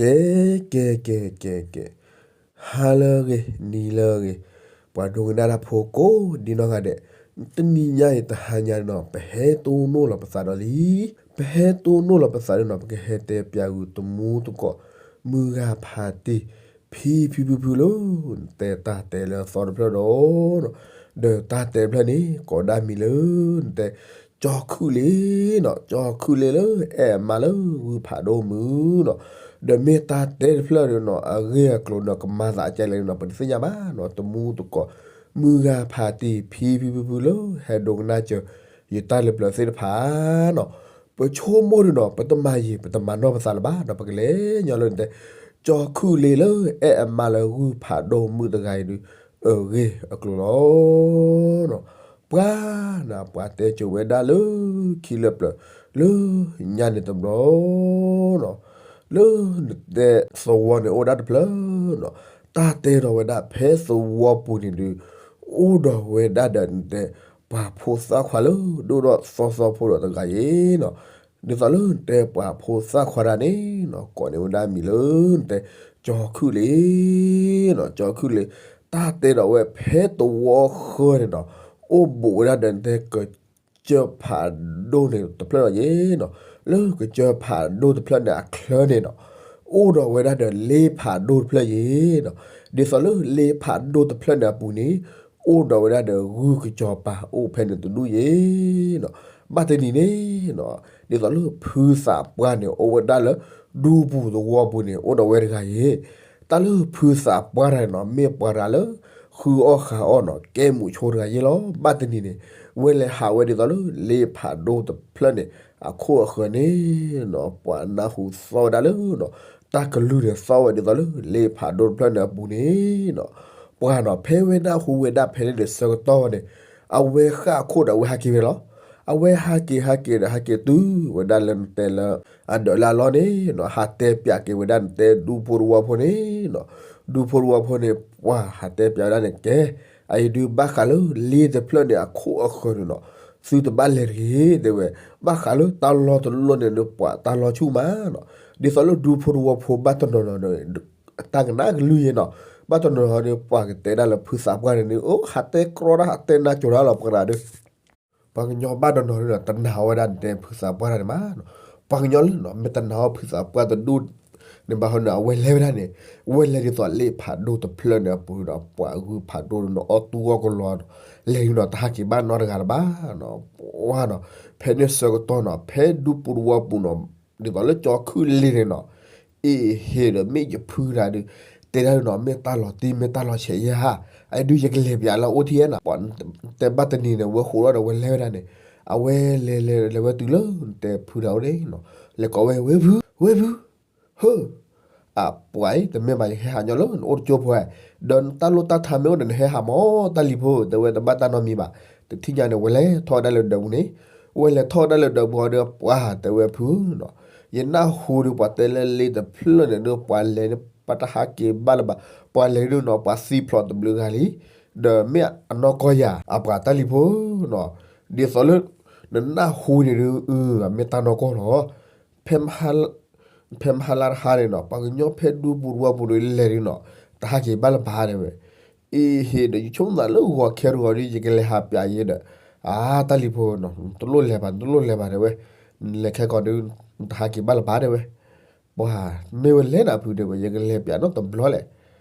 ကဲ ကဲ ကဲ ကဲ ကဲ, ဟါလၢအဂ့ၤ နံၤလၢအဂ့ၤ, ပှၤဒိကနၣ်တၢ်ဖိကိးဒံနီၢ်ဂၤဒဲး, တနံၤညါအံၤတဟါညါန့ၣ်နီၤ ပဟဲတိၢ်နီၣ်လီၤပသးဒီးလံ, ပဟဲတိၢ်နီၣ်လီၤပသးန့ၣ်နီၤ ပကဟဲတဲပၠးဂုာ်တမူတကိး မုၢ်ဂၤဖးတံၢ် ဖံဖံဖုဖုလၢ နတဲတၢ်တဲလၢအသီတဖျၢၣ်ဒီး ဒီးတၢ်တဲတဖျၢၣ်န့ၣ် ကိးဒၣ်မံၤလၢ နတဲ ကၠီၤခုၣ်လ့ၤနီၤ, ကၠီၤခုၣ်လ့ၤလၢအဲၣ်အမါလၢဂုၢ်ဖးဒိၣ်မုၢ်နီၤ, ဒီးမ့ၢ်တၢ်တဲတဖျၢၣ်ဒီးနီၤ အဂ့ၢ်အကျိၤဒီးကမၤသးအကဲလဲၣ်န့ၣ်နီၤ ပတသ့ၣ်ညါဘၣ်နီၤ, တမူတကိး မုၢ်ဂၤဖးတံၢ် ဖံဖံဖုဖုလၢ ဟဲဒိကနၣ်စၢၤ ယတၢ်လၢပျၢၤသ့ၣ်တဖၣ်နီၤ, ပဆိကမိၣ်ဒီးနီၤ ပတမၤယံာ် ပတမၤနီၢ်ပသးလၢၤဘၣ်နီၤ ပကလဲၤညီလၢနတဲ ကၠီၤခုၣ်လ့ၤလၢအဲၣ်အမါလၢဂုၢ်ဖးဒိၣ်မုၢ်တဂၤအံၤဒုး အဂ့ၢ်အကျိၤလီၤ. ပှၤနၤ ပှၤတဲကၠိၤဝဲဒၣ်လၢခံလၢပျၢၤ လၢညါန့ၣ်တဘျီနီၤ, လၢနတဲသဝီန့ၣ်အိၣ်ဒၣ်တဖျၢၣ်နီၤ, တၢ်တဲဒီးဝဲဒၣ်ဖဲသဝီပူၤန့ၣ်ဒုး အိၣ်ဒီးဝဲဒၣ်ဒီးနတဲ ပှၤဖိသၣ်ခွါလၢ ဒိၣ်ဒီးသီသီဖိဒီးတဂၤအံၤနီၤ, ဒ်သိးလၢနတဲပှၤဖိသၣ်ခွါတဂၤန့ၣ်နီၤ ကိးန့ၢ်ဝဲဒၣ်မံၤလၢ နတဲ ကၠီၤခုၣ်လ့ၤနီၤ, ကၠီၤခုၣ်လ့ၤ တၢ်တဲဒီးဝဲဖဲသဝီဃၢၤန့ၣ်နီၤ အိၣ်ဘူးဝဲဒၣ်ဒီးနတဲ ကစၢၢ်ဖးဒိၣ်န့ၣ်တဖျၢၣ်လီၤယ့ၤနီၤ, လၢကစၢၢ်ဖးဒိၣ်တဖျၢၣ်န့ၣ်အချၢန့ၣ်နီၤ အိၣ်ဒီးဝဲဒၣ်ဒီးလ့ဖးဒိၣ်တဖျၢၣ်ယ့ၤနီၤ, ဒ်သိးလၢလ့ဖးဒိၣ်တဖျၢၣ်န့ၣ်အပူၤန့ၣ် အိၣ်ဒီးဝဲဒၣ်ဒီးဂုၢ်ကစီၤပၤအိၣ်ဖဲန့ၣ်တဒူၣ်ယ့ၤနီၤ, ဘၣ်တနံၤန့ၣ်နီၤ ဒ်သိးလၢဖုသးပှၢ်န့ၣ် အိၣ်ဝဲဒၣ်လၢ ဒူပူၤသဝီပူၤန့ၣ် အိၣ်ဒီးဝဲတဂၤယ့ၤ တၢ်လၢဖုသးပှၢ်တဂၤန့ၣ်နီၤ မ့ၢ်ပှၤတဂၤလၢ ဃုအီၣ်ဃုအီၣ်နီၤ ကဲမုာ်ဆိတဂၤယ့ၤလီၤ. ဘၣ်တနံၤန့ၣ် ဝဲလဲၤဟးဝဲဒ်သိးလၢ လ့ဖးဒိၣ်တဖျၢၣ်န့ၣ် အခိၣ်အဃၢၤန့ၣ်နီၤ ပှၤနၢ်ဟူသီၣ်ဝဲဒၣ်လၢနီၤ တၢ်ကလုၢ်န့ၣ်သီၣ်ဝဲဒ်သိးလၢ လ့ဖးဒိၣ်တဖျၢၣ်န့ၣ်အပူၤန့ၣ်နီၤ ပှၤနီၤ ဖဲဝဲနၢ်ဟူဝဲဒၣ်ဖဲန့ၣ်ဒီးဆၢကတီၢ်ဝဲန့ၣ် အဝဲဃၣ်အခိၣ်ဒီးအဝဲဟးက့ၤဝဲလီၤ. အဝဲဟးက့ၤဟးက့ၤဒီးဟးက့ၤတုၤဝဲဒၣ်လၢနတဲလၢ အဒၢးလၢအလီၢ်န့ၣ်နီၤ ဟးတဲပၠးက့ၤဝဲဒၣ်နတဲဒူဖိတဝီဖိန့ၣ်နီၤ, ဒူဖိတဝီဖိန့ၣ် ပှၤဟးတဲပၠးဝဲဒၣ်န့ၣ် ကဲ အအံၤဒုးဘၣ်ဃးလၢလ့တဖျၢၣ်န့ၣ်အခိၣ်အဃၢၤန့ၣ်နီၤ သုတဘၣ်လဲၤတဂ့ၤ တဲဝဲ, ဘၣ်ဃးလၢတၢ်လီၢ်တလီၢ်န့ၣ်ဒီးပှၤတၢ်လီၢ်ဆူၣ်မးနီၤ, ဒ်သိးလၢဒူဖိတဝီဖိဘၣ်တနီၤနီၤဒီး တၢ်ကနၣ်ကလုၢ်ယ့ၤနီၤ, ဘၣ်တနီၤနီၤဒီးပှၤကတဲဒၣ်လၢဖုသးပှၢ်န့ၣ်ဒုး အိၣ်ဟးတဲကြီတၢ်ဟးတဲနါကိၤတၢ်လီၤ ပှၤတဂၤဒီး ပှၤကညီဘၣ်တနီၤနီၤဒီး တနာ်ဝဲဒၣ်နတဲဖုသးပှၢ်တၢ်န့ၣ်မးနီၤ, ပှၤကညီလၢနီၤ မ့ၢ်တနာ်ဝဲဖုသးပှၢ်တဒူၣ်န့ၣ်ဘၣ်ဟီန့ၣ် အဝဲလဲၤဝဲဒၣ်န့ၣ် ဝဲလဲၤဒ်သိးလ့ဖးဒိၣ်တဖျၢၣ်န့ၣ်အပူၤဒီး ပှၤဂုၢ်ဖးဒိၣ်န့ၣ်နီၤ အီၣ်တူၢ်အီၣ်ကလီၤနီၤ လဲၤဒုးနီၤ တဟးက့ၤဘၣ်နီတဂၤလၢၤဘၣ်နီၤ, ပှၤနီၤ ဖဲန့ၣ်ဆၢကတီၢ်နီၤ ဖဲဒူပူၤတဝီပူၤနီၤ ဒ်သိးလၢကၠီၤခုၣ်လ့ၤန့ၣ်နီၤ အ့ၣ်ဟ့ၣ်ဒီးမ့ၢ်ယဖုတဂၤဒီး တဲဒၣ်နီၤ မ့ၢ်တၢ်လီၤတံၢ် မ့ၢ်တၢ်လီၤဆဲးယဲၢ်ဧါ, အဒုးယကလဲၤပၠးလၢအအိၣ်ထံၣ်ဧါနီၤ, ပှၤတဲဘၣ်တနံၤန့ၣ် ဝဲဃိးထီၣ်ဒီးဝဲလဲၤဝဲဒၣ်န့ၣ်, အဝဲလဲၤလဲၤလဲၤဝဲတုၤလၢနတဲဖုတဂၤအိၣ်န့ၣ်နီၤ, လဲၤကိးဝဲ ဝဲဖု ဝဲဖု ဟၢ အပှၤအံၤ တမ့ၢ်ဘၣ် ယဟဲဟးညီလၢနအိၣ်တကၠိဖိဧါ, ဒီးနတၢ်လိၣ်တၢ်ထါမ့ၢ်အိၣ်ဒီး နဟဲဟးမး တၢ်လံၤဖိ တဲဝဲတဘၣ်တၢ်နီတမံၤဘၣ်, တထံၣ်ညါန့ၣ် ဝဲလဲၤထီၣ်ဝဲဒၣ်လၢဒၢးပူၤန့ၣ်, ဝဲလဲၤထီၣ်ဝဲဒၣ်လၢဒၢးပူၤဒီး ပှၤတဲဝဲဖုနီၤ, ယနၢ်ဟူဒီးပှၤတဲလၢလ့တဖျၢၣ်န့ၣ်ဒီး ပှၤလဲၤန့ၣ် ပတဟးက့ၤဘၣ်လၢၤဘၣ်, ပှၤလဲၤဒုးနီၤ ပှၤသံဖျိးတဘျုးဂၤလံ, ဒီးမ့ၢ်အနီၢ်ကီၢ်ယၤ အပှၤတၢ်လံၤဖိနီၤ, ဒ်သိးလၢ နနၢ်ဟူန့ၣ်ဒီး အမ့ၢ်တၢ်နီၢ်ကီၢ်လီၤ. ဖဲမဟါလၢတဟါန့ၣ်နီၤ ပှၤကညီဖဲဒူပူၤတဝီပူၤဒီးလဲၤဒုးနီၤ တဟးက့ၤဘၣ်လၢၤဘၣ်တဲဝဲ, အ့ၣ်ဟ့ၣ်ဒီး ယဆိကမိၣ်သးလၢဂီၤခဲတဂီၤဒီး ယကလဲၤဟးပၠးယဲဒီး, အါ တၢ်လံၤဖိနီၤ နတလိၣ်လဲၤဘၣ် နတလိၣ်လဲၤဘၣ်တဲဝဲ, နလဲၤခဲကီးဒီး နတဟးက့ၤဘၣ်လၢၤဘၣ်တဲဝဲ, ပှၤ မ့ၢ်ဝဲလဲၤနၤဖုတဲဝဲ ယကလဲၤပၠးနီတဘျီလဲၣ်,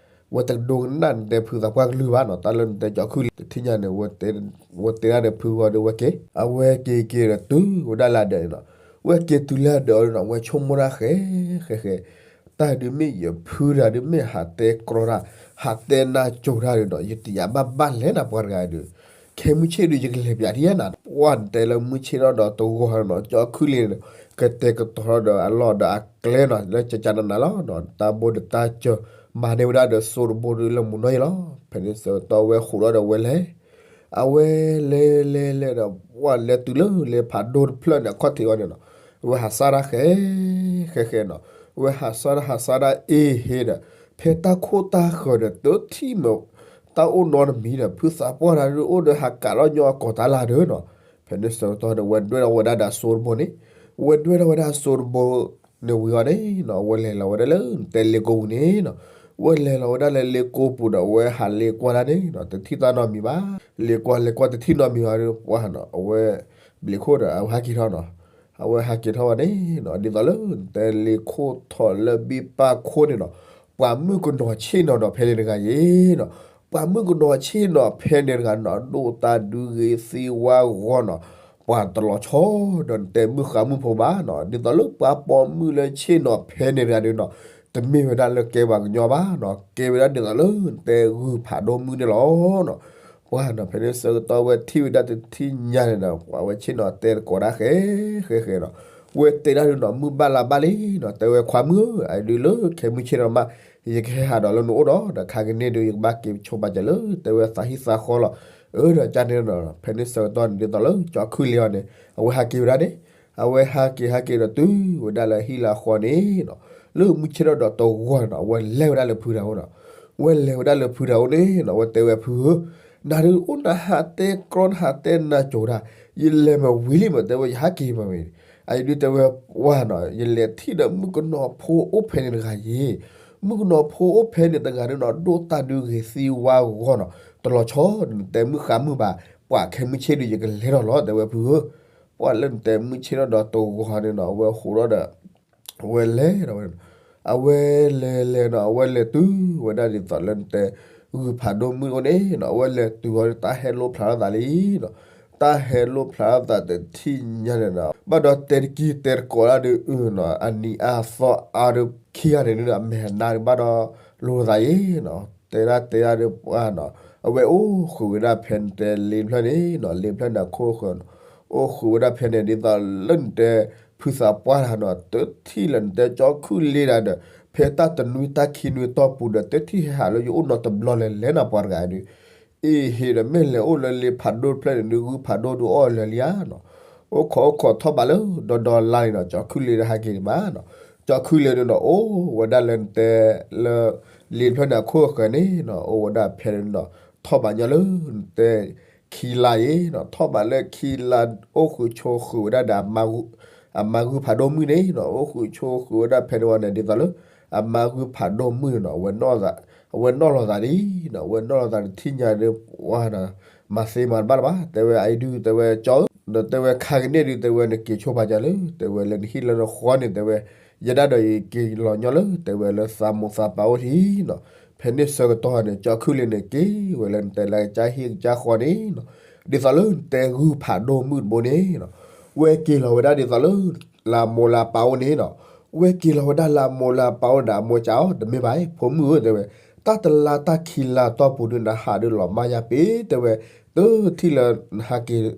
ဝဲတဒိကနၣ်နတဲဖုသးပှၢ်ကလုၢ်ဘၣ်နီၤ တၢ်လၢနတဲကၠီၤခုၣ်လ့ၤ တထံၣ်ညါန့ၣ် ဝဲတဲဒၣ်ဒီးဖုဂီၤဒီးဝဲက့ၤ, အဝဲက့ၤက့ၤဒီးတုၤဝဲဒၣ်လၢအဒၢးန့ၣ်နီၤ, ဝဲက့ၤတုၤလၢအဒၢးအံၤနီၤ ဝဲဆိကမိၣ်တၢ်ဃဲ ဃဲဃဲ တၢ်ဒုးမ့ၢ်ယဖုတဂၤဒုးမ့ၢ်ဟးတဲကြီတၢ်, ဟးတဲနါကိၤတၢ်ဒီးနီၤ ယတယာ်ဘၣ်ဘၣ်လဲၣ်နၤပှၤတဂၤဒီး, ခဲမုၢ်ဆ့ၣ်ဒုး ယကလဲၤပၠးဒ်ယဲနၤ, ပှၤတဲလၢမုၢ်ဆ့ၣ်ထီၣ်ဒီးတဂီၤနီၤ ကၠီၤခုၣ်လ့ၤန့ၣ် ကတဲာ်ကတီၤထီၣ်ဒီးအလီၢ်ဒီးအကျဲနီၤ လၢကကနနၤလီၤ, တၢ်ဘိဒီးတၢ်စၢၤ မၤန့ၢ်ဝဲဒၣ်ဒီးစိတဘိဒီးလၢမုၢ်နီၢ်ယံၤလီၤ, ဖဲန့ၣ်ဆၢကတီၢ်ဝဲဃိးဒီးဝဲလဲၤ အဝဲလဲၤလဲၤလဲၤဒီး ပှၤလဲၤတုၤလၢလ့ဖးဒိၣ်တဖျၢၣ်န့ၣ် အခီၣ်ထံးအီၤန့ၣ်နီၤ, ဝဲဟးစၢ်တၢ်ဃဲ ဃဲဃဲနီၤ, ဝဲဟးစၢ်တၢ်ဟးစၢ်တၢ်အ့ၣ်ဟ့ၣ်ဒီး ဖဲတၢ်ခိၣ်တၢ်ဃၢၤဒီး တထံၣ်မ့ၢ် တၢ်အိၣ်နီတမံၤဒီး ဖုသးပှၢ်တဂၤဒုးအိၣ်ဒီးဟးကးထီၣ်ညီအကိာ်တၢ်လၢဒၢးနီၤ, ဖဲန့ၣ်ဆၢကတီၢ်ဒီး ဝဲဒွဲၣ်ထီၣ်ဝဲဒၣ်ဒီးအစိတဘိန့ၣ်, ဝဲဒွဲၣ်ထီၣ်ဝဲဒၣ်အစိတဘိ နဝံၤအီၤန့ၣ်နီၤ အဝဲလဲၤလီၤဝဲဒၣ်လၢနတဲလ့ကိပူၤန့ၣ်နီၤ, အဝဲလဲၤလီၤဝဲဒၣ်လၢလ့ကိပူၤဒီး အဝဲဟးလ့ကွၢ်တၢ်န့ၣ်နီၤ တထံၣ်တၢ်နီတမံၤဘၣ်. လ့ကွၢ်လဲၤကွၢ်တထံၣ်နီတမံၤဘၣ်ဒီး ပှၢ်နီၤ အဝဲ ဘျံးခိၣ်ဒီး အဝဲဟးက့ၤထီၣ်နီၤ, အဝဲဟးက့ၤထီၣ်ဝဲန့ၣ်နီၤ ဒ်သိးလၢနတဲလ့ခိၣ်ထီၣ်လၢဘံၣ်ပၢ်ခိၣ်န့ၣ်နီၤ, ပှၤမုၣ်ကနီၤဆ့ၣ်နီၤဒီးဖဲန့ၣ်တဂၤအံၤနီၤ, ပှၤမုၣ်ကနီၤဆ့ၣ်နီၤဖဲန့ၣ်တဂၤနီၤ ဒိၣ်တၢ်ဒုးဂ့ၤသံဝါဂီၤနီၤ, ပှၤတလီၤဆီဒီးနတဲမုၣ်ဃါမုၣ်ဖိဘၣ်နီၤ, ဒ်သိးလၢပှၤပိာ်မုၣ်လၢဆ့ၣ်နီၤဖဲန့ၣ်တဂၤဒီးနီၤ, တမ့ၢ်ဝဲဒၣ်လၢကဲပှၤကညီဘၣ်နီၤ, ကဲဝဲဒၣ်ဒ်သိးလၢနတဲဂုၢ်ဖးဒိၣ်မုၣ်န့ၣ်လီၤနီၤ. ပှၢ်နီၤ ဖဲန့ၣ်ဆၢကတီၢ်ဝဲထံၣ်ဝဲဒၣ်တထံၣ်ညါန့ၣ်ဒီး ပှၤဝဲဆ့ၣ်နီၤတဲသကိးဒၣ်ဃဲဃဲဃဲနီၤ, ဝဲတဲဒၣ်ဒုးနီၤ မုၢ်ဘၣ်လါဘၣ်လံနီၤ, တဲဝဲခွါမုၣ်ဧၢ အဒုးလၢခဲမုၢ်ဆ့ၣ်နီၤမး ယကဟဲဟးဒီးလၢနအိၣ်ဒီး ဒီးခါကန့ၣ်ဒုး ယကဘၣ်က့ၤဆိပာ်စၢၤလၢ တဲဝဲသးဟံၣ်သးဃီလီၤ. အၢ ဒီးကန့ၣ်နီၤ ဖဲန့ၣ်ဆၢကတီၢ်န့ၣ် ဒ်သိးလၢကၠီခုၣ်လ့အီၤန့ၣ် အဝဲဟးက့ၤဝဲဒၣ်န့ၣ်, အဝဲဟးက့ၤဟးက့ၤဒီးတုၤဝဲဒၣ်လၢဟံၣ်လၢအဃီန့ၣ်နီၤ, လၢမုၢ်ဆ့ၣ်ထီၣ်ဒီးတဂီၤန့ၣ်နီၤ အဝဲလဲၤဝဲဒၣ်လၢဖုတၢ်အိၣ်နီၤ, အဝဲလဲၤဝဲဒၣ်လၢဖုတၢ်အိၣ်န့ၣ်နီၤ အဝဲတဲဝဲဖုဧၢ, နၤဒုးအိၣ်နဟးတဲကြီ နဟးတဲနၤကိၤဒၣ်, ယလဲၤမ့ၢ်ဝံၤလံမ့ၢ် တဲဝဲယဟးက့ၤမ့ၢ်ဝံၤ, အအံၤဒုးတဲဝဲ ပှၢ်နီၤ ယလဲၤထံၣ်ဒီးမုၣ်ကနီၤဖိအိၣ်ဖဲန့ၣ်တဂၤအံၤ, မုၣ်ကနီၤဖိအိၣ်ဖဲန့ၣ်တဂၤန့ၣ်နီၤ ဒိၣ်တၢ်ဒုးဂ့ၤသံဝါဂီၤနီၤ တလီၤဆီဒီးနတဲမုၣ်ဃါမုၣ်ဘၣ်, ပှၢ်ခဲမုၢ်ဆ့ၣ်ဒုးယကလဲၤထီၣ်လီၤ တဲဝဲဖုဧၢ, ပှၢ်လၢနတဲမုၢ်ဆ့ၣ်ထီၣ်ဒီးတဂီၤန့ၣ်နီၤ အဝဲဟးထီၣ်ဒီး အဝဲလဲၤဒီးဝဲ, အဝဲလဲၤလဲၤနီၤ အဝဲလဲၤတုၤဝဲဒၣ်ဒ်သိးလၢနတဲ ဂုၢ်ဖးဒိၣ်မုၣ်အိၣ်န့ၣ်နီၤ အဝဲလဲၤတုၤအီၤတၢ်ဟဲလိာ်ဖျါထီၣ်သးလံနီၤ, တၢ်ဟဲလိာ်ဖျါထီၣ်သးတထံၣ်ညါန့ၣ်နီၤ ဘၣ်ဒီးတဲတကံၢ်တဲတကိးဒၣ်ဒုးနီၤ အနံၤအါသီအါဒုး ခံဂၤန့ၣ်ဒုး အမဲာ်နါဒုးဘၣ်ဒီးလိာ်သးယံၤနီၤ, တဲဒၣ်တဲဒၣ်ဒုးပှၢ်နီၤ အဝဲအိၣ်ဃုာ်ဝဲဒၣ်ဖဲနတဲလ့ဖျၢၣ်န့ၣ်နီၤ လ့ဖျၢၣ်န့ၣ်အခိၣ်ဃၢၤနီၤ, အိၣ်ဃုာ်ဝဲဒၣ်ဖဲန့ၣ် ဒ်သိးလၢနတဲ ဖုသးပှၢ်တဂၤနီၤ တထံၣ်လၢနတဲကၠီခုၣ်လ့တဂၤဒီး ဖဲတၢ်တနွံတၢ်ခံနွံတီၢ်ပူၤဒီး တထံၣ်ဟဲဟးလၢယအိၣ်နီတဘျီလၢၤလဲၣ်နီၤ ပှၤတဂၤဒုး, အ့ဟ့ဒီးမ့ၢ်လဲၤအိၣ်လၢလ့ဖးဒိၣ်တဖျၢၣ်န့ၣ်ဒုး ဂုၢ်ဖးဒိၣ်ဒုးအီၣ်လၢာ်လံဧါနီၤ, အိၣ်ခိးအိၣ်ခိးထီၣ်ဘးလၢဒီဒီလါလံနီၤ ကၠီခုၣ်လ့တဟဲက့ၤဒံးဘၣ်နီၤ, ကၠီခုၣ်လ့ဒုးနီၤ အိၣ်ဝဲဒၣ်လၢနတဲ လၢ လ့ဖျၢၣ်န့ၣ်အခိၣ်ဃၢၤန့ၣ်နီၤ အိၣ်ဝဲဒၣ်ဖဲန့ၣ်နီၤ ထီၣ်ဘးညီလၢနတဲ ခံလါယံၤနီၤ ထီၣ်ဘးလၢခံလါ အိၣ်ဃုာ်ဆိးဃုာ်ဝဲဒၣ်ဒီး အမါဂုၢ်ဖးဒိၣ်မုၣ်န့ၣ်နီၤ အိၣ်ဃုာ်ဆိးဃုာ်ဝဲဒၣ်ဖဲန့ၣ်ဝံၤန့ၣ် ဒ်သိးလၢ အမါဂုၢ်ဖးဒိၣ်မုၣ်န့ၣ်နီၤ အဝဲနီၢ်လီၤသးဒ်နီၤ အဝဲနီၢ်လီၤသးတထံၣ်ညါဒုး ပှၢ်နီၤ မၤသ့မၤတဘၣ်လၢၤဘၣ် တဲဝဲ အအံၤဒုး တဲဝဲ ကၠီဧၢ ဒီးတဲဝဲ ခါကန့ၣ်ဒုး တဲဝဲ နက့ၤဆိပာ်စၢၤလၢ တဲဝဲ လၢနဟံၣ်လၢနဃီန့ၣ် တဲဝဲ ယဲဒၣ်ဒီးယက့ၤလီၤညီလၢ တဲဝဲ လၢသးမိၢ်သးပၢ်အိၣ်ထံးနီၤ, ဖဲန့ၣ်ဆၢကတီၢ်န့ၣ် ကၠီခုၣ်လ့န့ၣ် က့ၤဝဲလၢနတဲလၢကစၢ်ဟံၣ်ကစၢ်ဃီန့ၣ်နီၤ, ဒ်သိးလၢနတဲဂုၢ်ဖးဒိၣ်မုၣ်တဘိန့ၣ်နီၤ ဝဲက့ၤလီၤဝဲဒၣ်ဒ်သိးလၢ လၢအမိၢ်လၢအပၢ်အိၣ်န့ၣ်နီၤ, ဝဲက့ၤလီၤဝဲဒၣ်လၢအမိၢ်လၢအပၢ်အိၣ်ဒီး အမိၢ်ကးအီၤ တမ့ၢ်ဘၣ်အံၤ ဖိမုၣ်ဧၢ တဲဝဲ, တၢ်တလါတၢ်ခံလါတီၢ်ပူၤဒုး နဟးဒုးလီၤမၢ်ယါပ့ၤ တဲဝဲ, တထံၣ်လၢနဟးက့ၤ ဒ်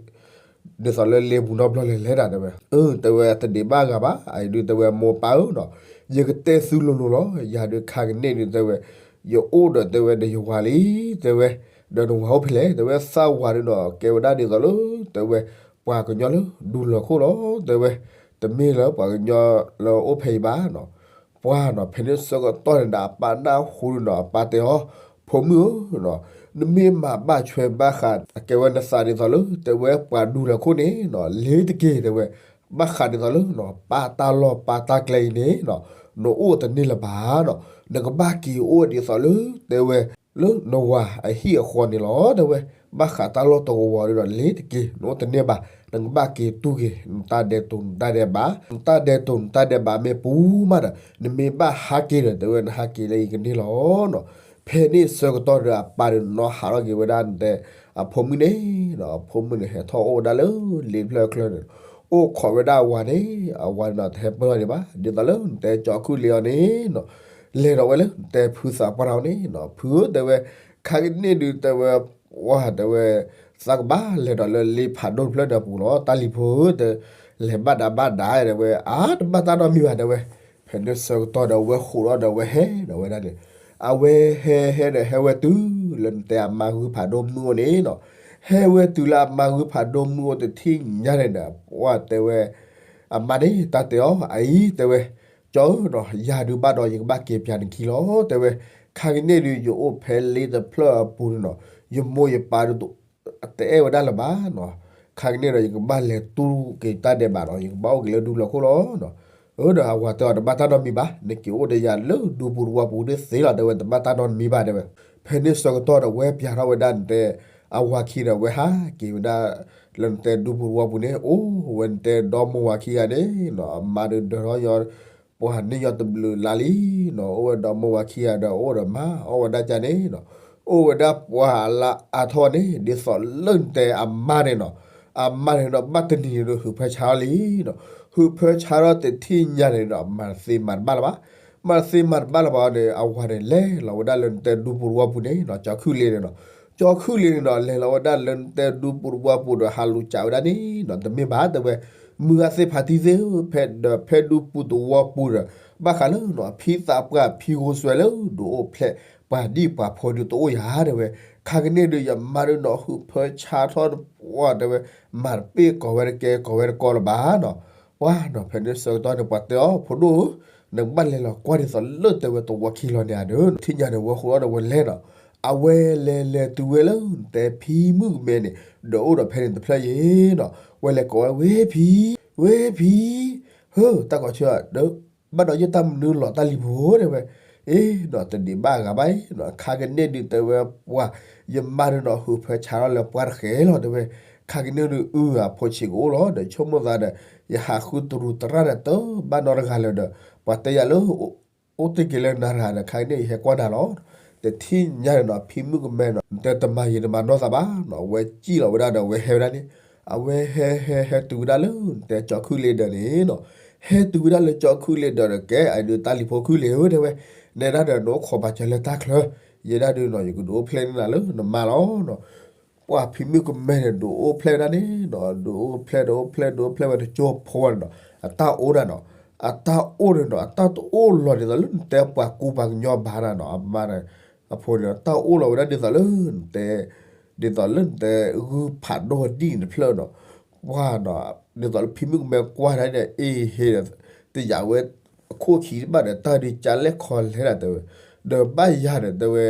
သိးလၢလ့ပူၤနီတဘျီလၢၤလဲၣ်ဒၣ် တဲဝဲ, အၢ တဲဝဲ တဒံးဘၣ်ဂၤဘၣ် အအံၤဒုး တဲဝဲ မိၢ်ပၢ်ဧၢနီၤ, ယကတဲသုလိၤလိၤလီၤ, ယၤဒုးခါကန့ၣ်ဒုး တဲဝဲ, ယအိၣ်ဒီး တဲဝဲ ဒီးယဝၤလံ, တဲဝဲ, ဒီးနဝၤအိၣ်ဖဲလဲၣ် တဲဝဲ, သးဝၤဒုးနီၤ ကဲဝဲဒၣ်ဒ်သိးလၢ တဲဝဲ ပှၤကညီလၢဒူလၢၢ်ခိၣ်လီၤ တဲဝဲ, တမ့ၢ်လၢပှၤကညီလၢအိၣ်ဖဲအံၤဘၣ်နီၤ, ပှၢ်နီၤ ဖဲန့ၣ်ဆၢကတီၢ်န့ၣ်ဒီး အပၢ်နၢ်ဟူဒုးနီၤ အပၢ်တဲအီၤ, ဖိမုၣ်ဧၢနီၤ, နမ့ၢ်မၤဘၣ်ဆွဲဘၣ်ဃး အကဲဝဲနသးဒ်သိးလၢ တဲဝဲပှၤဒူလၢၢ်ခိၣ်န့ၣ်နီၤ လ့ၤတက့ၢ် တဲဝဲ, ဘၣ်ဃးဒ်သိးလၢနီၤ ပၢ်တၢ်လီၢ်ပၢ်တၢ်ကျဲအံၤန့ၣ်နီၤ နအိၣ်တန့ၢ်လၢၤဘၣ်နီၤ, နကဘၣ်က့ၤအိၣ်ဒ်သိးလၢ တဲဝဲ လၢနဝၤအဟံၣ်အဃီန့ၣ်လီၤ တဲဝဲ, ဘၣ်ဃးတၢ်လီၢ်တကဝီၤဒုးဒီး လ့ၤတက့ၢ် နအိၣ်တန့ၢ်ဘၣ်, နကဘၣ်က့ၤတူၢ်က့ၤ နတၢ်ဒဲးတူာ်နတၢ်ဒဲးဘး, နတၢ်ဒဲးတူာ်နတၢ်ဒဲးဘးမ့ၢ်ပူၤမးဒီး နမ့ၢ်ဘၣ်ဟးက့ၤဒီး တဲဝဲ နဟးက့ၤလၢယကန့ၢ်လီၤနီၤ, ဖဲန့ၣ်ဆၢကတီၢ်ဒီး အပၢ်ဒီးနီၤဟးထီၣ်က့ၤဝဲဒၣ်နတဲ အဖိမုၣ်န့ၣ်နီၤ, အဖိမုၣ်န့ၣ်ဟဲထီၣ်အိၣ်ဝဲဒၣ်လၢလ့ၤဖျၢၣ်ချၢန့ၣ်, အိၣ်ခိးဝဲဒၣ်အဝၤန့ၣ်, အဝၤန့ၣ်နီၤ တဟဲပၢၢ်ထီၣ်ဒံးဘၣ်, ဒ်သိးလၢနတဲကၠီခုၣ်လ့အီၤန့ၣ်နီၤ လဲၤဒီးဝဲလၢနတဲဖုသးပှၢ်တဂၤန့ၣ်နီၤ, ဖုဧၢ တဲဝဲ, ခါကန့ၣ်ဒုး တဲဝဲ, ပှၢ် တဲဝဲ, သးကဘၣ်လဲၤဒီးလၢလ့ဖးဒိၣ်တဖျၢၣ်ဒီးပူၤလီၤ, တၢ်လံၤဖိဧၢ တဲ, လဲၤဘၣ်ဒါဘၣ်ဒါ တဲဝဲ, အါ တဘၣ်တၢ်နီတမံၤဘၣ် တဲဝဲ, ဖဲန့ၣ်ဆၢကတီၢ်ဒီး အဝဲဟးထီၣ်ဒီးအဝဲဟဲဒီးဝဲဒၣ်န့ၣ်, အဝဲဟဲဟဲဒီးဟဲဝဲတုၤလၢနတဲအမါဂုၢ်ဖးဒိၣ်မုၣ်အိၣ်န့ၣ်နီၤ, ဟဲဝဲတုၤလၢအမါဂုၢ်ဖးဒိၣ်မုၣ်အိၣ်တထံၣ်ညါန့ၣ်ဒီး ပှၢ် တဲဝဲ အမါန့ၣ် တၢ်တဲအီၤ အအံၤ တဲဝဲ, ကၠီဧၢနီၤ ယၤဒုးဘၣ်ဒီး ယကဘၣ်က့ၤပၠးနခံလီၤ တဲဝဲ, ခါကန့ၣ်ဒုး ယအိၣ်ဖဲလ့တဖျၢၣ်အပူၤန့ၣ်နီၤ, ယမိၢ်ယပၢ်ဒုး တအဲၣ်ဝဲဒၣ်လၢၤဘၣ်နီၤ, ခါကန့ၣ်ဒီး ယကဘၣ်လဲၤတူၢ်က့ၤတၢ်ဒဲးဘးဒီး ယကဘၣ်အိၣ်က့ၤလၢဒူလၢၢ်ခိၣ်လီၤနီၤ, အၢ ဒီးအဝၤတဲအီၤ တဘၣ်တၢ်နီတမံၤဘၣ်, နက့ၤအိၣ်ဒီးယၤလၢဒူပူၤတဝီပူၤန့ၣ်သ့လီၤ တဲဝဲ, တဘၣ်တၢ်နီတမံၤဘၣ် တဲဝဲ. ဖဲန့ၣ်ဆၢကတီၢ်ဒီး ဝဲပျဲထီၣ်ဝဲဒၣ်နတဲ အဝၤခံဒီး ဝဲဟးက့ၤဝဲဒၣ် လၢနတဲဒူပူၤတဝီပူၤန့ၣ် အိၣ်ဝဲနတဲဒီမိၢ်ဝၤခံဂၤန့ၣ်နီၤ, အမါဒုးဒၢထီၣ်ညီ ပှၤန့ၢ်ညီတဘျုးလါလံနီၤ, အိၣ်ဝဲဒီမိၢ်ဝၤခံဂၤဒီး အိၣ်ဒီးမါ အိၣ်ဝဲဒၣ်ကန့ၣ်နီၤ, အိၣ်ဝဲဒၣ်ပှၤလၢအါထီၣ်န့ၣ် ဒ်သိးလၢနတဲအမါန့ၣ်နီၤ, အမါန့ၣ်ဒီး ဘၣ်တနံၤန့ၣ်ဒီး ဟုးဖၢဆါထီၣ်လံနီၤ, ဟုးဖၢဆါထီၣ်တထံၣ်ညါန့ၣ်ဒီး မၤတသ့မၤတဘၣ်လၢၤဘၣ်, မၤတသ့မၤတဘၣ်လၢၤဘၣ်န့ၣ် အဝၤန့ၣ် လဲၤလီၤဝဲဒၣ်လၢနတဲဒူပူၤတဝီပူၤန့ၣ်နီၤ, ကၠီၤခုၣ်လ့ၤန့ၣ်နီၤ, ကၠီၤခုၣ်လ့ၤန့ၣ်နီၤ လဲၤလီၤဝဲဒၣ်လၢနတဲဒူပူၤတဝီပူၤဒီး ဟးလူၤကးဝဲဒၣ်န့ၣ်နီၤ, တမ့ၢ်ဘၣ် တဲဝဲ မုၢ်ဂၤသ့ၣ်ဖးတံၢ်သ့ၣ်ဧၢ, ဖဲဒီးဖဲဒူပူၤတဝီပူၤဒီး ဘၣ်ဃးလၢနီၤ ဖံသးပှၢ်ဖံဂိၢ်စွဲလၢ ဒုးအိၣ်ဖျဲၣ်ပှၤဒံၣ်ပှၤဖိဒုးတအိၣ်ယၤ တဲဝဲ, ခါကန့ၣ်ဒုး ယမါဒုးနီၤ ဟုးဖၢဆါထီၣ်တပှၢ် တဲဝဲ, မၤတပ့ၢ်ကီၤဝဲတကဲ ကီၤဝဲတကီလၢၤဘၣ်နီၤ, ပှၤနီၤ ဖဲန့ၣ်ဆၢကတီၢ်န့ၣ် ပှၤတဲအီၤ ဖိဒိၣ်ဧၢ, နကဘၣ်လဲၤလီၤကွၢ်ဒ်သိးလၢတဲဝဲတဝီခံလီၤန့ၣ်ဧါဒီး ထံၣ်ညါန့ၣ် ဝဲဃိဒီးဝဲလဲၤနီၤ, အဝဲလဲၤလဲၤတုၤဝဲလၢနတဲဖံမုၣ်ကမဲန့ၣ် ဒီးအိၣ်ဒီးဖဲန့ၣ်တဖျၢၣ်ယံၤနီၤ, ဝဲလဲၤကိးဝဲ ဝ့ဖံ, ဝ့ဖံ, ဟၢ တၢ်ကိးဆၢဒီး ဘၣ်ဒီးယတၢ်မနုၤလီၤတၢ်လံၤဖိ တဲဝဲ, အ့နီၤ တဒံးဘၣ်အဂၤဘၣ်အံၤနီၤ, ခါကန့ၣ်ဒုးတဲဝဲပှၤ ယမါဒုးနီၤ ဟုးဖၢဆါထီၣ်လၢပှၢ်တဃဲလီၤ တဲဝဲ, ခါကန့ၣ်ဒုး အုၣ် အဖိဆံးကအိၣ်လီၤ ဒီးဆိကမိၣ်သးဒီး ယဟးဃုတရူးတရၣ်ဒီး တဘၣ်နီတဂၤလၢၤဒီး ပှၤတဲယၤလၢ အိၣ်တ့ၢ်က့ၤလၢနၤတဂၤဒီး ခါကန့ၣ် ယဟဲကွၢ်နၤလီၤ, တထံၣ်ညါန့ၣ်နီၤ ဖံမုၣ်ကမဲနီၤ နတဲတမၤယံၤတမၤနီၢ်သးဘၣ်နီၤ, ဝဲစံၣ်လီၤဝဲဒၣ်ဒီး ဝဲဟဲဝဲဒၣ်န့ၣ်, အဝဲဟဲဟဲဟဲတုၤဝဲဒၣ်လၢနတဲကၠီၤခုၣ်လ့ၤဒၢးန့ၣ်နီၤ, ဟဲတုၤဝဲဒၣ်လၢကၠီၤခုၣ်လ့ၤဒၢးဒီး ကဲ အဒုးတၢ်လံၤဖိခုၣ်လ့ၤဧၢ တဲဝဲ, နဲဒၣ်ဒီးနအိၣ်ခိးပာ်စၢၤလၢတၢ်ချၢ, ယဲဒၣ်ဒုးနီၤ ယကဒုးအိၣ်ဖျဲၣ်န့ၢ်နၤလၢနမါလီၤနီၤ, ပှၤဖံမုၣ်ကမဲန့ၣ် ဒုးအိၣ်ဖျဲၣ်ဝဲဒၣ်န့ၣ်နီၤ, ဒုးအိၣ်ဖျဲၣ် ဒုးအိၣ်ဖျဲၣ် ဒုးအိၣ်ဖျဲၣ်ဝဲတကၠိဖိဝဲန့ၣ်နီၤ, အတၢ်အိၣ်န့ၣ်နီၤ, အတၢ်အိၣ်န့ၣ်နီၤ အတၢ်တအိၣ်လီၤဒ်သိးလၢနတဲပှၤကူပှၤကညီဘၣ်နၤနီၤ, အမါန့ၣ် အဖိန့ၣ် တၢ်အိၣ်လီၤဝဲဒၣ်ဒ်သိးလၢနတဲ ဒ်သိးလၢနတဲ ဂုၢ်ဖးဒိၣ်ဒံၣ်တဖျၢၣ်နီၤ, ပှၤနီၤ ဒ်သိးလၢဖံမုၣ်ကမဲကွၢ်ဒၣ်ဒီး အ့ဟ့ဒီး တယာ်ဝဲ အခိၣ်ခံတဘၣ်ဒီး တၢ်ဒုးကလဲၣ်ခီလဲၣ်ဒၣ် တဲဝဲ, ဒီးဘၣ်ယၤဒီး တဲဝဲ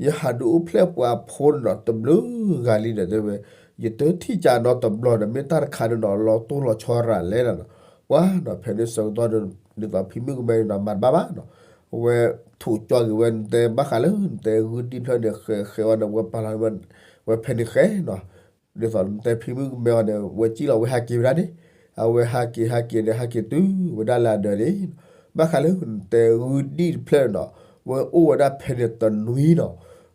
ယဟးဒုးအိၣ်ဖျဲၣ်ပှၤဖိန့ၣ်နီၤ တဘျုးဂၤလံဒီး တဲဝဲ, ယတထံၣ်ကးနီတဘျီဒီး မ့ၢ်တၢ်တခါန့ၣ်နီၤ လီၤတိၢ်လီၤဆီရၤလဲၣ်နီၤ, ပှၤနီၤ ဖဲန့ၣ်ဆၢကတီၢ် ဒ်သိးဖံမုၣ်ကမဲန့ၣ်နီၤ မၤတဘၣ်ဘၣ်နီၤ, အဝဲထိးကၠီက့ၤဝဲ နတဲဘၣ်ဃးလၢ နတဲဂုၢ်ဒံၣ်ဖျၢၣ်န့ၣ် ဃဲဃဲဝဲဒီး ဝဲပာ်လီၤဝဲ ဝဲဖဲန့ၣ်ဃဲနီၤ, ဒ်သိးနတဲဖံမုၣ်ကမဲအီၤန့ၣ် ဝဲစံၣ်လီၤဝဲဟးက့ၤဝဲဒၣ်န့ၣ်, အဝဲဟးက့ၤဟးက့ၤဒီး ဟးက့ၤတုၤဝဲဒၣ်လၢအဒၢးန့ၣ်, ဘၣ်ဃးလၢ နတဲဂုၢ်ဒံၣ်တဖျၢၣ်နီၤ, ဝဲအိၣ်ဝဲဒၣ်ဖဲန့ၣ်တနွံနီၤ,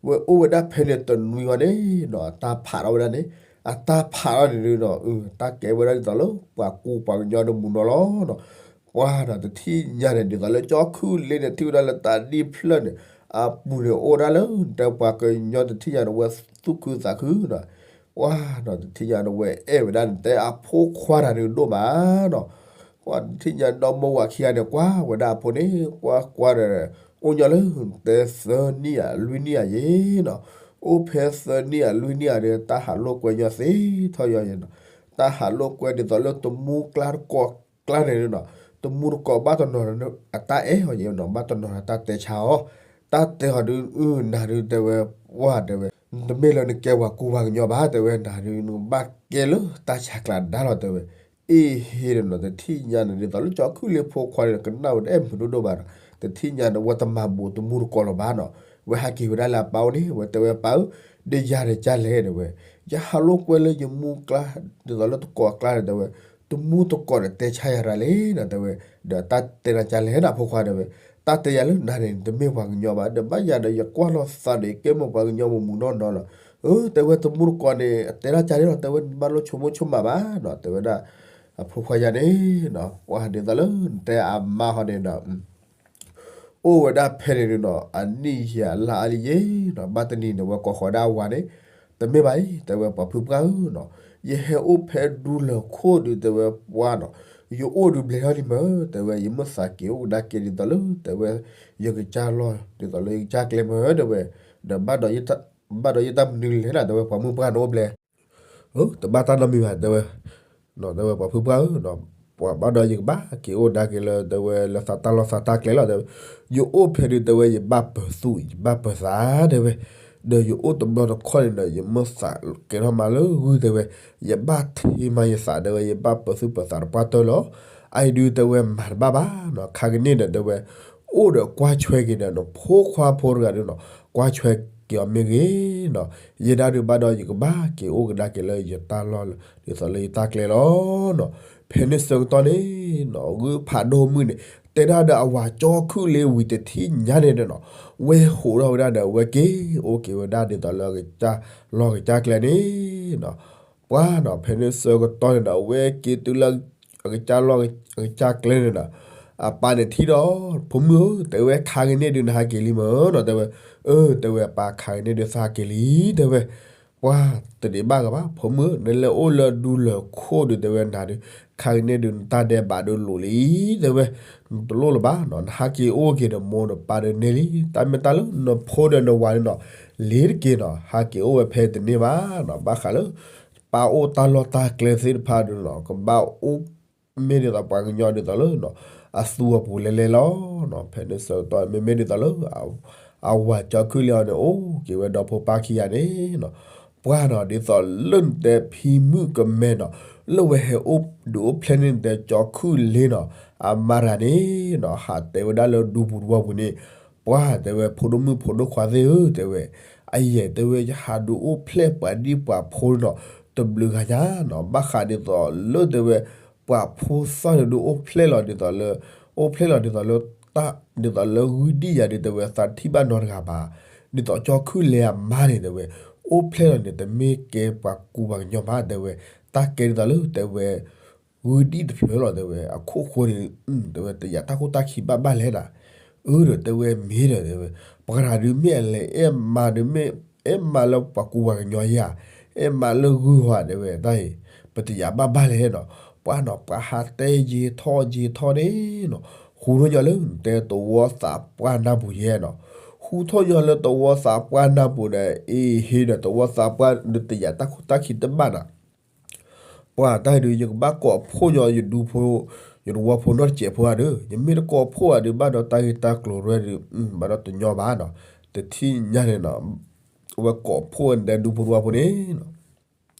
ဝဲအိၣ်ဝဲဒၣ်ဖဲန့ၣ်တနွံဝဲန့ၣ်နီၤ အတၢ်ဖးထီၣ်ဝဲဒၣ်န့ၣ်, အတၢ်ဖးထီၣ်န့ၣ်ဒုးနီၤ တၢ်ကဲဝဲဒၣ်ဒ်သိးလၢ ပှၤကူပှၤကညီဒီးမုၢ်နီၤလီၤနီၤ, ပှၤနီၤ တထံၣ်ညါန့ၣ် ဒ်သိးလၢကၠီၤခုၣ်လ့ၤန့ၣ် ထံၣ်ဝဲဒၣ်လၢတၢ်ဒံၣ်ဖျၢၣ်န့ၣ် အပူၤန့ၣ် အိၣ်ဝဲဒၣ်လၢ နတဲပှၤကညီတထံၣ်ညါန့ၣ် ဝဲသူၣ်ခုသးခုနီၤ, ပှၤနီၤ တထံၣ်ညါန့ၣ် ဝဲအဲၣ်ဝဲဒၣ် နတဲအဖိခွါတဂၤန့ၣ်ဒိၣ်မးနီၤ, ပှၤတထံၣ်ညါဒီမိၢ်ဝၤခံဂၤန့ၣ် ကွၢ်ဝဲဒၣ်အဖိန့ၣ် ကွၢ်ကွၢ်ဒီး အိၣ်ညီလၢ နတဲသၢနံၣ်ဧါလွံၢ်နံၣ်ဧါယ့ၤနီၤ, အိၣ်ဖဲသၢနံၣ်ဧါလွံၢ်နံၣ်ဧါဒီး တၢ်ဟးလိာ်ကွဲညီသ့ထီၣ်ယီၤယ့ၤနီၤ, တၢ်ဟးလိာ်ကွဲဒ်သိးလၢတမူကျါတကိးကျါန့ၣ်နီၤ, တမူတကိးဘၣ်တနီၤ အတၢ်အဲၣ်အီၤယ့ၤနီၤ ဘၣ်တနီၤတၢ်တဲဆါအီၤ, တၢ်တဲအီၤဒုး အုၣ် နၤဒုးတဲဝဲ ပှၤတဲဝဲ တမ့ၢ်လၢနကဲပှၤကူပှၤကညီဘၣ် တဲဝဲ နၤဒုး နကဘၣ်ကဲလၢတၢ်ဆါကျးဒါလီၤ တဲဝဲ, အ့ဟ့ဒီးနီၤ တထံၣ်ညါန့ၣ် ဒ်သိးလၢကၠီၤခုၣ်လ့ၤဖိခွါန့ၣ် ကနၣ်ဝဲတအဲၣ်မုာ်ဒိၣ်ဒိၣ်ဘၣ်နီၤ, တထံၣ်ညါန့ၣ် ဝဲတမၤဘူးတမူတကိးလီၤဘၣ်နီၤ, ဝဲဟးက့ၤဝဲဒၣ်လၢအပၢ်အိၣ်န့ၣ် ဝဲတဲဝဲပၢ်ဧၢ, ဒီးယၤဒီးကလဲၣ် တဲဝဲ, ယဟးလိာ်ကွဲလၢယမူကျါ ဒ်သိးလၢတကိးအကျါန့ၣ် တဲဝဲ, တမူတကိးဒီးတဲဆါယၤရၤလဲၣ်နီၤ တဲဝဲ, ဒီးတၢ်တဲနၤကလဲၣ်နီၤ ဖိခွါတဲဝဲ, တၢ်တဲယၤလၢနၤန့ၣ် တမ့ၢ်ပှၤကညီဘၣ် ဒီးဘၣ်ယၤဒီးယကွၢ်လိာ်သးဒီးယကဲမိၢ်ပှၤကညီမိၢ်မုၢ်နီၢ်နီၢ်လီၤ, အၢ တဲဝဲတမူတကိးန့ၣ် အတဲဒၣ်ကလဲၣ်လီၤ တဲဝဲ နဘၣ်လိၣ်ဆိကမိၣ်ဆိကမးဘၣ်နီၤ တဲဝဲဒၣ်, အဖိခွါယၤန့ၣ်နီၤ ပှၤဒ်သိးလၢနတဲအမါဟီန့ၣ်ဒီး အိၣ်ဝဲဒၣ်ဖဲန့ၣ်ဒုးနီၤ အနံၣ်ယံာ်အလါအါလံယ့ၤနီၤ ဘၣ်တနံၤန့ၣ် ဝဲကိးဃီၤဒၣ်အဝၤန့ၣ်, တမ့ၢ်ဘၣ်အံၤ တဲဝဲပှၤဖုပှၢ်ဧၢနီၤ, ယဟဲအိၣ်ဖဲဒူလၢၢ်ခိၣ်ဒုး တဲဝဲပှၤနီၤ, ယအိၣ်ဒုးဘျဲၣ်ထီၣ်လံမၢ် တဲဝဲ ယမ့ၢ်သးက့ၤအိၣ်ကဒါက့ၤဒ်သိးလၢ တဲဝဲ ယကစၢ်လီၢ် ဒ်သိးလၢယကစၢ်ကျဲမၢ် တဲဝဲ, ဒီး ဘၣ်ဒီးယတၢ်မနုၤလဲၣ်နီၤ တဲဝဲ ပှၤမုၢ်ပှၢ်န့ၣ်အိၣ်ဘျဲၣ် အၢ တဘၣ်တၢ်နီတမံၤဘၣ် တဲဝဲ, တဲဝဲပှၤဖုပှၢ်ဧၢ, ပှၤဘၣ်ဒီးယကဘၣ်က့ၤအိၣ်ဒါက့ၤလၢ တဲဝဲ လၢသးတၢ်လီၢ်သးတၢ်ကျဲလီၤ တဲဝဲ, ယအိၣ်ဖဲဒုး တဲဝဲ ယဘၣ်ပၢၤသူၣ် ယဘၣ်ပၢၤသး တဲဝဲ, ဒီးယအိၣ်တဘျီတခီၣ်န့ၣ်ဒီး ယမ့ၢ်သးကဲထီၣ်မးလၢဂုၢ် တဲဝဲ, ယဘၣ်ထံမးယသး တဲဝဲ ယဘၣ်ပၢၤသူၣ်ပၢၤသးတပှၢ်တၢၢ်လီၤ. အအံၤဒုးတဲဝဲမၤတဘၣ်ဘၣ်နီၤ, ခါကန့ၣ်ဒီးတဲဝဲ အိၣ်ဒီးကွၢ်ဆွဲက့ၤဒီးနဖိခွါဖိတဂၤဒုးနီၤ, ကွၢ်ဆွဲက့ၤအီၤမ့ၢ်ဂ့ၤနီၤ, ယဲဒၣ်ဒုးဘၣ်ဒီးယကဘၣ်က့ၤအိၣ်ကဒါက့ၤလၢယတၢ်လီၢ် ဒ်သိးလၢယတၢ်ကျဲလီၤနီၤ. ဖဲန့ၣ်ဆၢကတီၢ်န့ၣ်နီၤ ဂုၢ်ဖးဒိၣ်မုၣ်န့ၣ် တဲဒၣ်ဒီးအဝၤကၠီခုၣ်လ့ဝံၤတထံၣ်ညါန့ၣ်ဒီးနီၤ, ဝဲဟးထီၣ်ဝဲဒၣ်ဒီး အဝဲက့ၤအိၣ်က့ၤဝဲဒၣ်ဒ်သိးလၢအကစၢ်လီၢ်ကစၢ်ကျဲန့ၣ်နီၤ. ပှၢ်နီၤ ဖဲန့ၣ်ဆၢကတီၢ်န့ၣ်ဒီး အဝဲက့ၤတုၤလၢ အကစၢ်လီၢ်အကစၢ်ကျဲန့ၣ်ဒီး အပၢ်န့ၣ်ထံၣ်ဒီး ဖိမုၣ်ဧၢ တဲဝဲ ခါကန့ၣ်ဒုးနဟးက့ၤလံမ့ၢ်နီၤ တဲဝဲ. အၢ တဲဝဲ အပၢ် ခါကန့ၣ်ဒုးသးက့ၤလံ တဲဝဲ. ပှၢ်တဒံးဘၣ်ဂၤဘၣ် ဖိမုၣ်ဧၢ နလဲၤအိၣ်လၢဒူလၢၢ်ခိၣ်ဒုး တဲဝဲ နၤဒုး ခါကန့ၣ်ဒုးနတၢ်ဒဲးဘးဒုးလိၤလံ တဲဝဲ. နတလိၣ်လၢၤဘၣ်နီၤ နဟးက့ၤအိၣ်က့ၤဒီးမိၢ်ဒီးပၢ်ဒုးန့ၢ်လံ. တၢ်မ့ၢ်တၢ်လၢနဖိဒီးနဝၤန့ၣ်နီၤ လ့ၤတက့ၤနီၤ ဟးက့ၤအိၣ်ဝဲဖဲတန့ၢ်ဘၣ်နီၤ. ဘၣ်ဃးလၢ ပၢ်အိၣ်တၢ်လီၢ်တၢ်ကျဲသ့ၣ်တဖၣ်ဒုးနီၤ ကဘၣ်အိၣ် မ့ၢ်ဒ်သိးပှၤကညီဒ်သိးလၢ အသူအပူၤလဲၤလဲၤလီၤနီၤ. ဖဲန့ၣ်ဆၢကတီၢ် မ့မ့ၢ်ဒ်သိးလၢ အဝၤကၠီခုၣ်လ့အီၤန့ၣ် အိၣ်က့ၤဝဲဒီဖိပၢ်ခံဂၤန့ၣ်နီၤ. ပှၢ်နီၤ ဒ်သိးလၢနတဲဖံမုၣ်ကမဲနီၤ လၢဝဲဟဲအိၣ်ဒုးအိၣ်ဖျဲၣ်န့ၢ်နတဲကၠီခုၣ်လ့နီၤ အမါတဂၤန့ၣ်နီၤ ဟးတဲဝဲဒၣ်လၢဒူပူၤတဝီပူၤန့ၣ် ပှၢ်တဲဝဲ ဖိဒိၣ်မုၣ်ဖိဒိၣ်ခွါသ့ၣ်ဧၢ တဲဝဲ, အယဲၢ်တဲဝဲ ယဟးဒုးအိၣ်ဖျဲၣ်ပှၤဒံၣ်ပှၤဖိနီၤ တဘျုးဂၤညါနီၤ ဘၣ်ဃးဒ်သိးလၢတဲဝဲ ပှၤဖိသၣ်န့ၣ်ဒုးအိၣ်ဖျဲၣ်လီၤဒ်သိးလၢ အိၣ်ဖျဲၣ်လီၤဒ်သိးလၢ တၢ် ဒ်သိးလၢဂုၢ်ဒံၣ်ယၤဒုးတဲဝဲ သးထံၣ်ဘၣ်နီတဂၤဘၣ်. ဒ်သိးကၠီခုၣ်လ့အမါန့ၣ်တဲဝဲ အိၣ်ဖျဲၣ်လီၤန့ၣ် တမ့ၢ်ကဲပှၤကူပှၤကညီဘၣ်တဲဝဲ, တၢ်ကဲဒ်သိးလၢတဲဝဲ ဂုၢ်ဒံၣ်တဖျၢၣ်လီၤတဲဝဲ အခိၣ်ဃိန့ၣ် တဲဝဲ တယာ်တၢ်ခိၣ်တၢ်ခံဘၣ်ဘၣ်လဲၣ်နၤ. အၢဒီးတဲဝဲမ့ၢ်ဒီးတဲဝဲ ပှၤတဂၤဒုးမ့ၢ်အလဲၤအဲၣ်မါဒုးမ့ၢ် အဲၣ်မါလၢပှၤကူပှၤကညီဧါ, အဲၣ်မါလၢဂုၢ်ဧါတဲဝဲ တၢ်အံၤ ပတယာ်ဘၣ်ဘၣ်လဲၣ်နီၤ. ပှၢ်နီၤ ပှၤဟးတဲယ့ၤထီၣ်ယ့ၤထီၣ်န့ၣ်နီၤ, ဟူထီၣ်ညီလၢတဲသဝီသးပှၢ်နၢ်ပူၤယဲနီၤ, ဟူထီၣ်ညီလၢသဝီသးပှၢ်နၢ်ပူၤဒီး အ့ဟ့ဒီးသဝီသးပှၢ် ဒုးတယာ်တၢ်ခိၣ်တၢ်ခံတဘၣ်နၤ. ပှၢ်တၢ်ဒုး ယကဘၣ်ကိးဖှိၣ်ညီယဒူဖိ ယတဝီဖိနီတစဲးဖိဧါဒီး ယမ့ၢ်တကိးဖှိၣ်ဧါဒုး ဘၣ်ဒီးတၢ်ဂ့ၢ်တၢ်ကျိၤရဲဒုး ဘၣ်ဒီးတညီဘၣ်နီၤ. တထံၣ်ညါန့ၣ်နီၤ အဝဲကိးဖှိၣ်ဝဲဒူဖိတဝီဖိန့ၣ်နီၤ,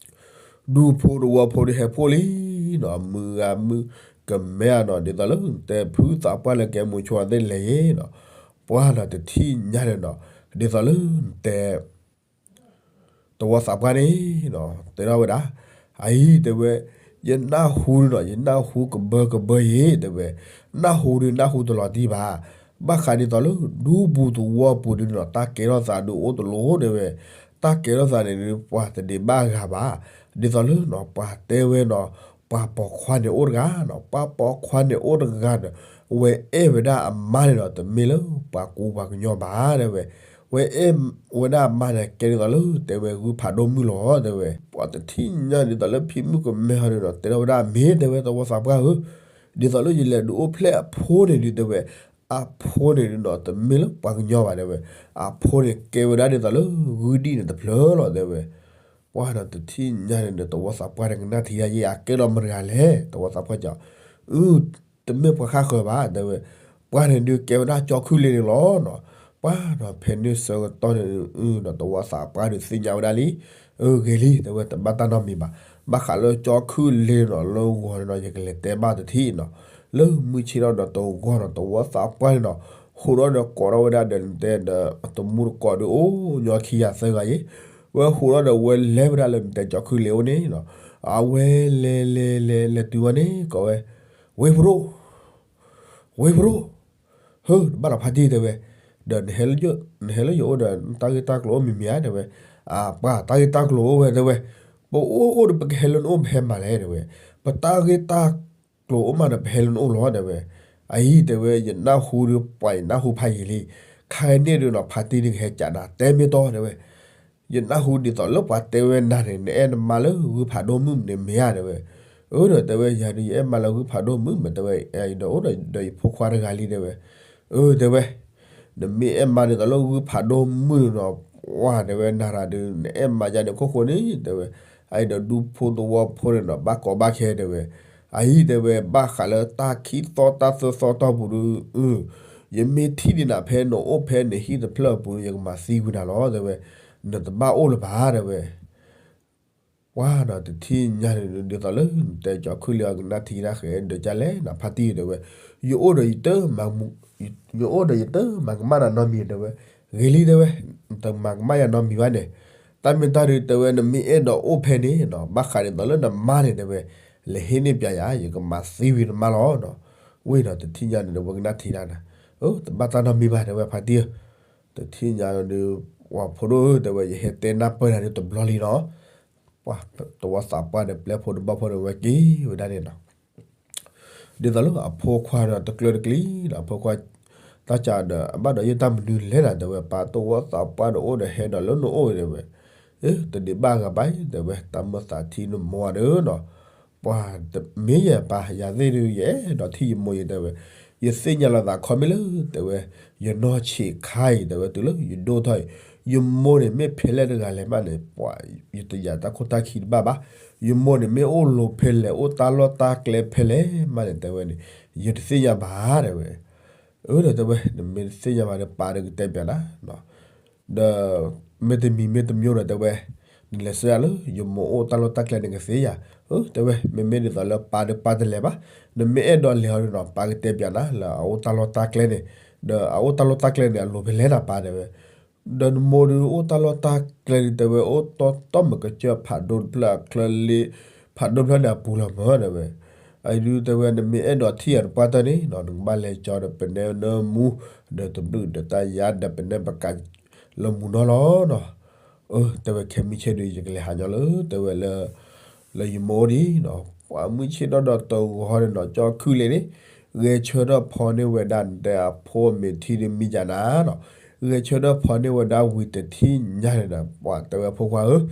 ဒူဖိတဝီဖိဒုးဟဲဖှိၣ်လံနီၤ, မုၢ်ဂၤမုၢ်ကမဲဧါနီၤ, ဒ်သိးလၢနတဲဖုသးပှၢ်လၢကဲမူဆိသ့ၣ်လဲၤယ့ၤနီၤ. ပှၢ်နီၤ တထံၣ်ညါန့ၣ်နီၤ ဒ်သိးလၢနတဲ သဝီသးပှၢ်န့ၣ်နီၤ တဲထီၣ်ဝဲဒၣ်, အအံၤတဲဝဲ ယနၢ်ဟူန့ၣ်နီၤ ယနၢ်ဟူကဘၢကဘၢယ့ၤ တဲဝဲ, နၢ်ဟူဒုးနၢ်ဟူတလီၤတံၢ်ဘၣ်, ဘၣ်ဃးဒ်သိးလၢ ဒူပူၤသဝီပူၤဒုးနီၤ တၢ်ကဲထီၣ်သးဒုးအိၣ်တလိၣ်တဲဝဲ, တၢ်ကဲထီၣ်သးန့ၣ်ဒုး ပှၤတဒံးဘၣ်ဂၤဘၣ်, ဒ်သိးလၢနီၤ ပှၤတဲဝဲနီၤ ပှၤပိာ်ခွါန့ၣ်အိၣ်တဂၤနီၤ, ပှၤပိာ်ခွါန့ၣ်အိၣ်တဂၤဒီး ဝဲအဲၣ်ဝဲဒၣ်အမါန့ၣ်ဒီး တမ့ၢ်လၢပှၤကူပှၤကညီဘၣ်တဲဝဲ, ဝဲအဲၣ်ဝဲဒၣ်အမါန့ၣ် ကဲဒ်သိးလၢတဲဝဲ ဂုၢ်ဖးဒိၣ်မုၣ်လီၤတဲဝဲ, ပှၤတထံၣ်ညါဒ်သိးလၢဖံမုၣ်ကမဲဟီဒုးနီၤ တဲထီၣ်ဝဲဒၣ်မ့ၢ်တဲဝဲ သဝီသးပှၢ်ဧၢ, ဒ်သိးလၢယလဲၤဒုးအိၣ်ဖျဲၣ်အဖိန့ၣ်ဒုးတဲဝဲ, အဖိန့ၣ်ဒုးနီၤ တမ့ၢ်လၢပှၤကညီဘၣ်တဲဝဲ, အဖိန့ၣ်ကဲဝဲဒၣ်ဒ်သိးလၢဂုၢ်ဒံၣ်န့ၣ်တဖျၢၣ်လီၤတဲဝဲ, ပှၢ်ဒီးတထံၣ်ညါန့ၣ်ဒီး သဝီသးပှၢ်န့ၣ်ကနၣ်ထံၣ်ယၤယဲ အကဲဒီးမတၤတဂၤလဲၣ် သဝီသးပှၢ်ကီး, အ တမ့ၢ်ပှၤဃၣ်ဃၢၤဘၣ်တဲဝဲ, ပှၢ်န့ၣ်ဒုးကဲဝဲဒၣ်ကၠီခုၣ်လ့န့ၣ်လီၤနီၤ, ပှၢ်ဒီးဖဲန့ၣ်ဆၢကတီၢ်န့ၣ်ဒီး သဝီသးပှၢ်ဒုးသ့ၣ်ညါဝဲဒၣ်လံ, အဂ့ၤလံ တဲဝဲ တဘၣ်တၢ်နီတမံၤဘၣ်, ဘၣ်ဃးလၢကၠီခုၣ်လ့နီၤ လၢဂီၤန့ၣ်နီၤ ယကလဲၤတဲဘၣ်တထံၣ်နီၤ, လၢမုၢ်ဆ့ၣ်ထီၣ်ဒီးတဂီၢ်နီၤ သဝီသးပှၢ်န့ၣ်နီၤ, ဟူးထီၣ်ဒီးကိးထီၣ်ဝဲဒၣ်ဒီးနတဲဒီး အတမူတကိးဒုးအိၣ်ညီခံဂၤသၢဂၤယ့ၣ်, ဝဲဟူးထီၣ်ဒီးဝဲလဲၤဝဲဒၣ်လၢနတဲကၠီခုၣ်လ့အိၣ်န့ၣ်နီၤ, အဝဲလဲၤလဲၤလဲၤလဲၤတုၤဝဲန့ၣ် ကိးဝဲ, ဝ့ၢ်ဖိဒိၣ် ဝ့ၢ်ဖိဒိၣ်, ဟၢ တဘၣ်လီၤဖါတံၢ်တဲဝဲ, ဒီးနဟဲလၢယအိၣ်ဒီး တၢ်ဂ့ၢ်တၢ်ကျိၤအိၣ်မံၤမံၤဧါတဲဝဲ, အပှၢ် တၢ်ဂ့ၢ်တၢ်ကျိၤအိၣ်ဝဲတဲဝဲ, ပအိၣ်အိၣ်ဒီး ပကဟဲလၢနအိၣ် ပဟဲမၤလဲၣ်တဲဝဲ, ပတၢ်ဂ့ၢ်တၢ်ကျိၤအိၣ်မးဒီး ပဟဲလၢနအိၣ်လီၤတဲဝဲ, အအံၤတဲဝဲ ယနၢ်ဟူဒီး ပှၤယနၢ်ဟူဖးယံာ်လံ, ခါအံၤန့ၣ်ဒီးနီၤ ဖါတံၢ်ဒုးကဟဲကးနၤ တဲမ့ၢ်တီတဲဝဲ ယနၢ်ဟူဒ်သိးလၢပှၤတဲဝဲနၤန့ၣ် နအဲၣ်နမါလၢဂုၢ်ဖးဒိၣ်မုၣ်န့ၣ်မ့ၢ်ဧါတဲဝဲ, အၢ ဒီးတဲဝဲ ယၤဒုး ယအဲၣ်မါလၢဂုၢ်ဖးဒိၣ်မုၣ်မ့ၢ်တဲဝဲ, ဒီးအိၣ်ဒီးယဖိခွါတဂၤလံတဲဝဲ, အၢ တဲဝဲ, နမ့ၢ်အဲၣ်မါဒ်သိးလၢဂုၢ်ဖးဒိၣ်မုၣ်န့ၣ်နီၤ, ပှၢ်တဲဝဲ နၤတၢ်ဒုး နအဲၣ်မါယါန့ၣ်ခိၣ်ဃိန့ၣ် တဲဝဲ, အအံၤဒီးဒူဖိသဝီဖိန့ၣ်နီၤ ဘၣ်ကီဘၣ်ခဲတဲဝဲ, အအံၤတဲဝဲ ဘၣ်ဃးလၢတၢ်ခံသီတၢ်သၢသီတီၢ်ပူၤဒုး ယမ့ၢ်ထံၣ်ဒံးနၤဖဲနအိၣ်ဖဲနဟံၣ်တဖျၢၣ်အပူၤ ယကမၤသံကွံာ်နၤလီၤတဲဝဲ, နတဘၣ်အိၣ်လၢၤဘၣ်တဲဝဲ, ပှၤနီၤ တထံၣ်ညါန့ၣ် ဒ်သိးလၢနတဲကၠီခုၣ်လံအီၤ ကနၣ်ထံကနၣ်ဃဲဒီးကလဲၣ်နီၤ ဖါတံၢ်တဲဝဲ, ယအိၣ်ဒီးယတ, ယအိၣ်ဒီးယတမၤကမၣ်နၤနီတမံၤတဲဝဲ, ဂ့ၤလံတဲဝဲ, နတမၤကမၣ်ယၤနီတမံၤဘၣ်န့ၣ်, တၢ်မ့ၢ်တၢ်ဒုးတဲဝဲ နမ့ၢ်အဲၣ်ဒိးအိၣ်ဖဲန့ၣ်နီၤ ဘၣ်ဃးဒ်သိးလၢနမါန့ၣ်တဲဝဲ, လဲၤဟ့ၣ်န့ၢ်ပျဲယၤ ယကမၤသံဝံၤနမါလီၤနီၤ, ဝ့ၢ်နီၤ တထံၣ်ညါန့ၣ် တဲဝဲကနၣ်ထံတၢ်နီၤ, တဘၣ်တၢ်နီတမံၤဘၣ်တဲဝဲဖါတံၢ်ဧၢ, တထံၣ်ညါဒီး ပှၤဖိဒိၣ်ဧၢ တဲဝဲ ယဟဲတဲနၢ်ပၢၢ်နၤဒုးတဘျီလံနီၤ, ပှၤတဝီသးပှၢ်ဒီးပျဲၢ်ဖိတဘီၣ်ဖိန့ၣ် ဝဲက့ၤဝဲဒၣ်န့ၣ်နီၤ ဒ်သိးလၢအဖိခွါဒီးတကျၢၤတကျံၤဒီး အဖိခွါ တၢ်ကဒီးအဘၣ်ဒီးယတၢ်မနုၤလဲၣ်နီၤ တဲဝဲ ပၢ်တဝီသးပှၢ်ဒီးအိၣ်ဒီးဟဲဒီးလၢနအိၣ်တဲဝဲ, တဒံးဘၣ်ဂၤဘၣ်အံၤ တဲဝဲ တၢ်မၢသးထံနမိၢ်ဧါဒီးနီၤ, ပှၤမ့ၢ်ယပၢ် ယၤသ့ၣ်ဒုး ယအဲၣ်ဒိးထံၣ်ယမိၢ်ယတဲဝဲ, ယသ့ၣ်ညါလီၤသးခီမ့ၢ်လၢ တဲဝဲ ယနီၢ်ဆံးခါအံၤ တဲဝဲ တုၤလၢယဒိၣ်ထီၣ်အံၤ ယမိၢ်န့ၣ်မ့ၢ်ဖဲလဲၣ်တဂၤလဲၣ်မးန့ၣ် ပှၤ ယတယာ်တၢ်ခိၣ်တၢ်ခံတဘၣ်ဘၣ်, ယမိၢ်န့ၣ်မ့ၢ်အိၣ်လိၤဖဲလဲၣ် အိၣ်တၢ်လီၢ်တၢ်ကျဲဖဲလဲၣ်မးန့ၣ် တဲဝဲန့ၣ် ယတသ့ၣ်ညါဘၣ်တဲဝဲ, အၢ ဒီးတဲဝဲ နမ့ၢ်တသ့ၣ်ညါဘၣ်ဒီး ပၢ်ဒီးကတဲပျးနၤ ဒီး မ့ၢ်တမံၤမ့ၢ်တမံၤဒီးတဲဝဲ, နလဲၤဆှၢယၤလၢ ယမိၢ်အိၣ်တၢ်လီၢ်တၢ်ကျဲန့ၣ်ကသ့ဧါ, အၢ တဲဝဲ မ့မ့ၢ်ဒ်သိးလၢပၢ်ဒီးပၢ်တလဲၤဘၣ်, နမ့ၢ်အဲၣ်ဒိးလဲၤအီၤဒီးနီၤ ပၢ်ကတဲပျးနၤလၢအအိၣ်တၢ်လီၢ်တၢ်ကျဲန့ၣ်, ဒီးအအိၣ်တၢ်လီၢ်တၢ်ကျဲန့ၣ် အလိၤဖဲလဲၣ်နၤပၢ်တဲဝဲ, ဒီးနမိၢ်ဒုးအိၣ်တၢ်လီၢ်တၢ်ကျဲဒုးတဲဝဲ အိၣ်တီတီမ့ၢ်ကစၢၢ်ဖးဒိၣ်တဖျၢၣ်အချၢလ့ ဖးဒိၣ်တဖျၢၣ်န့ၣ် အပူၤလီၤမၢတဲဝဲ, အဒုးတဲဝဲ နမ့ၢ်အဲၣ်ဒိးထံၣ်အီၤတပှၢ်တၢၢ်န့ၣ်နီၤ နကဘၣ်လဲၤကၠီဒီးပနဲနၢမူ ဒီးတဘျုးဒီးတၢ်ယါဒီးပနဲပကးလၢမူနီၤလီၤနီၤ, အၢ တဲဝဲခဲမုၢ်ဆ့ၣ်ဒုး ယကလဲၤဟးညီလၢ တဲဝဲလၢ လၢယမိၢ်အိၣ်ဒံးနီၤ, ပှၤမုၢ်ဆ့ၣ်ဒီးဒီးတဂီၤန့ၣ်နီၤ ကၠီခုၣ်လ့န့ၣ် ဂဲၤဆၢထၢၣ်ဖီန့ၢ်ဝဲဒၣ် နတဲအဖိအမံၤထံဒုးမံယၤနၤနီၤ, ဂဲၤဆၢထၢၣ်ဖီန့ၢ်ဝဲဒၣ်ဝံၤတထံၣ်ညါန့ၣ်ဒီး ပှၤတဲဝဲဖိခွါဧၢ,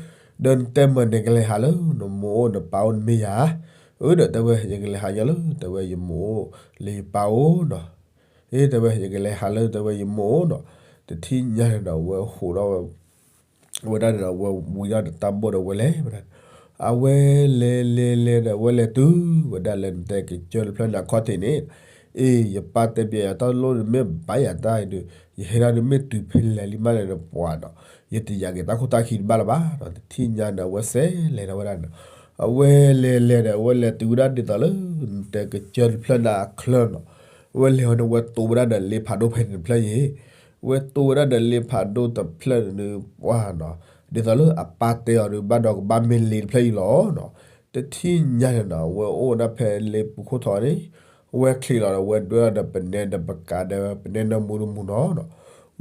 ဒီးနတဲမၢနကလဲၤဟးလၢ နမိၢ်အိၣ်နပၢ်အိၣ်နမ့ၢ်ယၤ, အၢ ဒီးတဲဝဲ ယကလဲၤဟးညီလၢ တဲဝဲယမိၢ်အိၣ်လၢယပၢ်အိၣ်နီၤ, အၢ တဲဝဲ ယကလဲၤဟးလၢ တဲဝဲယမိၢ်အိၣ်နီၤ, တထံၣ်ညါန့ၣ်ဒီး ဝဲဟးဒီး ဝဲဒၣ်န့ၣ်ဒီး ဝဲဝံၤဒီးတၢ်ဘိၣ်ဒီးဝဲလဲၤဝဲဒၣ်, အဝဲလဲၤလဲၤလဲၤဒီး ဝဲလဲၤတုၤဝဲဒၣ်လၢနတဲကစၢၢ်တဖျၢၣ်န့ၣ်အခီၣ်ထံးန့ၣ်, အ့ ယပၢ်တဲပျးယၤတၢ်လိၣ်န့ၣ်မ့ၢ်ဘၣ်ယၤတၢ်အံၤဒီး ယဟဲဒၣ်ဒုးမ့ၢ်တုၤဖဲလဲၣ်လံမးန့ၣ်ဒီးပှၤဒီး ယတယာ်က့ၤတၢ်ခိၣ်တၢ်ခံတဘၣ်လၢၤဘၣ်ဒီး တထံၣ်ညါန့ၣ် အဝဲစဲးလဲၤဒီးဝဲဒၣ်န့ၣ်, အဝဲလဲၤလဲၤဒီး အဝဲလဲၤတုၤဝဲဒၣ်ဒ်သိးလၢ နတဲကစၢၢ်တဖျၢၣ်န့ၣ်အချၢနီၤ, အဝဲလဲၤဝဲန့ၣ် ဝဲတိၤဝဲဒၣ်ဒီးလ့ဖးဒိၣ်ဖဲန့ၣ်တဖျၢၣ်အံၤ ဝဲတိၤဝဲဒၣ်ဒီးလ့ဖးဒိၣ်တဖျၢၣ်န့ၣ် ပှၤနီၤ, ဒ်သိးလၢအပၢ်တဲအီၤဒီး ဘၣ်ဒီးကဘၣ်မ့ၢ်လ့တဖျၢၣ်အံၤလီၤနီၤ, တထံၣ်ညါန့ၣ်နီၤ ဝဲအိၣ်ဝဲဒၣ်ဖဲလ့ပူၤခိၣ်ထီန့ၣ်, ဝဲချံးလီၤဒီး ဝဲဒွဲၣ်ဒီးပနဲဒီးပကးဒီးပနဲနၢမူတမူနီၤနီၤ,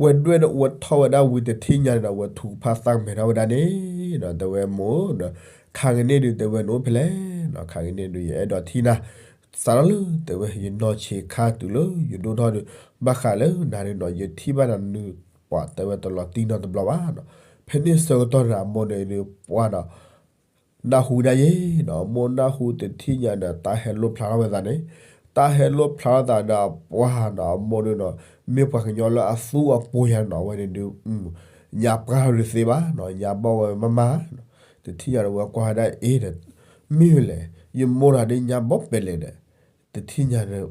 ဝဲဒွဲၣ်ဒီးဝဲထီၣ်ဝဲဒၣ်ဝံၤတထံၣ်ညါန့ၣ်ဒီး ဝဲထုကဖၣ်သၣ်ကမဲာ်ထီၣ်ဝဲဒၣ်န့ၣ်နီၤ, တဲဝဲမိၢ်ဒီး ခါကန့ၣ်ဒုးတဲဝဲနအိၣ်ဖဲလဲၣ်နီၤ, ခါကန့ၣ်ဒုး ယအဲၣ်ဒိးထံၣ်နၤ စးထီၣ်လၢ တဲဝဲ ယနီၢ်ဆံးခါတုၤလၢယဒိၣ်ထီၣ်ဒီး ဘၣ်ဃးလၢနၤန့ၣ်နီၤ ယထံၣ်ဘၣ်နၤနုၤ ပှၤတဲဝဲတလီၤတံၢ်နီတဘျီဘၣ်နီၤ, ဖဲန့ၣ်ဆၢကတီၢ်န့ၣ် အမိၢ်န့ၣ်ဒုးပှၤနီၤ နၢ်ဟူဒၣ်ယဲနီၤ, မိၢ်နၢ်ဟူတထံၣ်ညါန့ၣ် တၢ်ဟဲလိၣ်ဖျါထီၣ်ဝဲသးန့ၣ်, တၢ်ဟဲလိၣ်ဖျါထီၣ်သးဒီးပှၤနီၤ အမိၢ်ဒုးနီၤ မ့ၢ်ပှၤကညီလၢအသူအပှိၤယၤနီၤ အဝဲန့ၣ်ဒုး ညါပှၢ်ထီၣ်ဒုးသ့ဘၣ်နီၤ ညါဘီၣ်ဝဲမးမးနီၤ, တထံၣ်ညါဒီးဝဲကွၢ်ဝဲဒၣ်အ့ဒီး မ့ၢ်ဝဲလဲၣ် ယမိၢ်တဂၤဒ်ညါဘီၣ်ပဲလဲၣ်ဒီး တထံၣ်ညါဒီး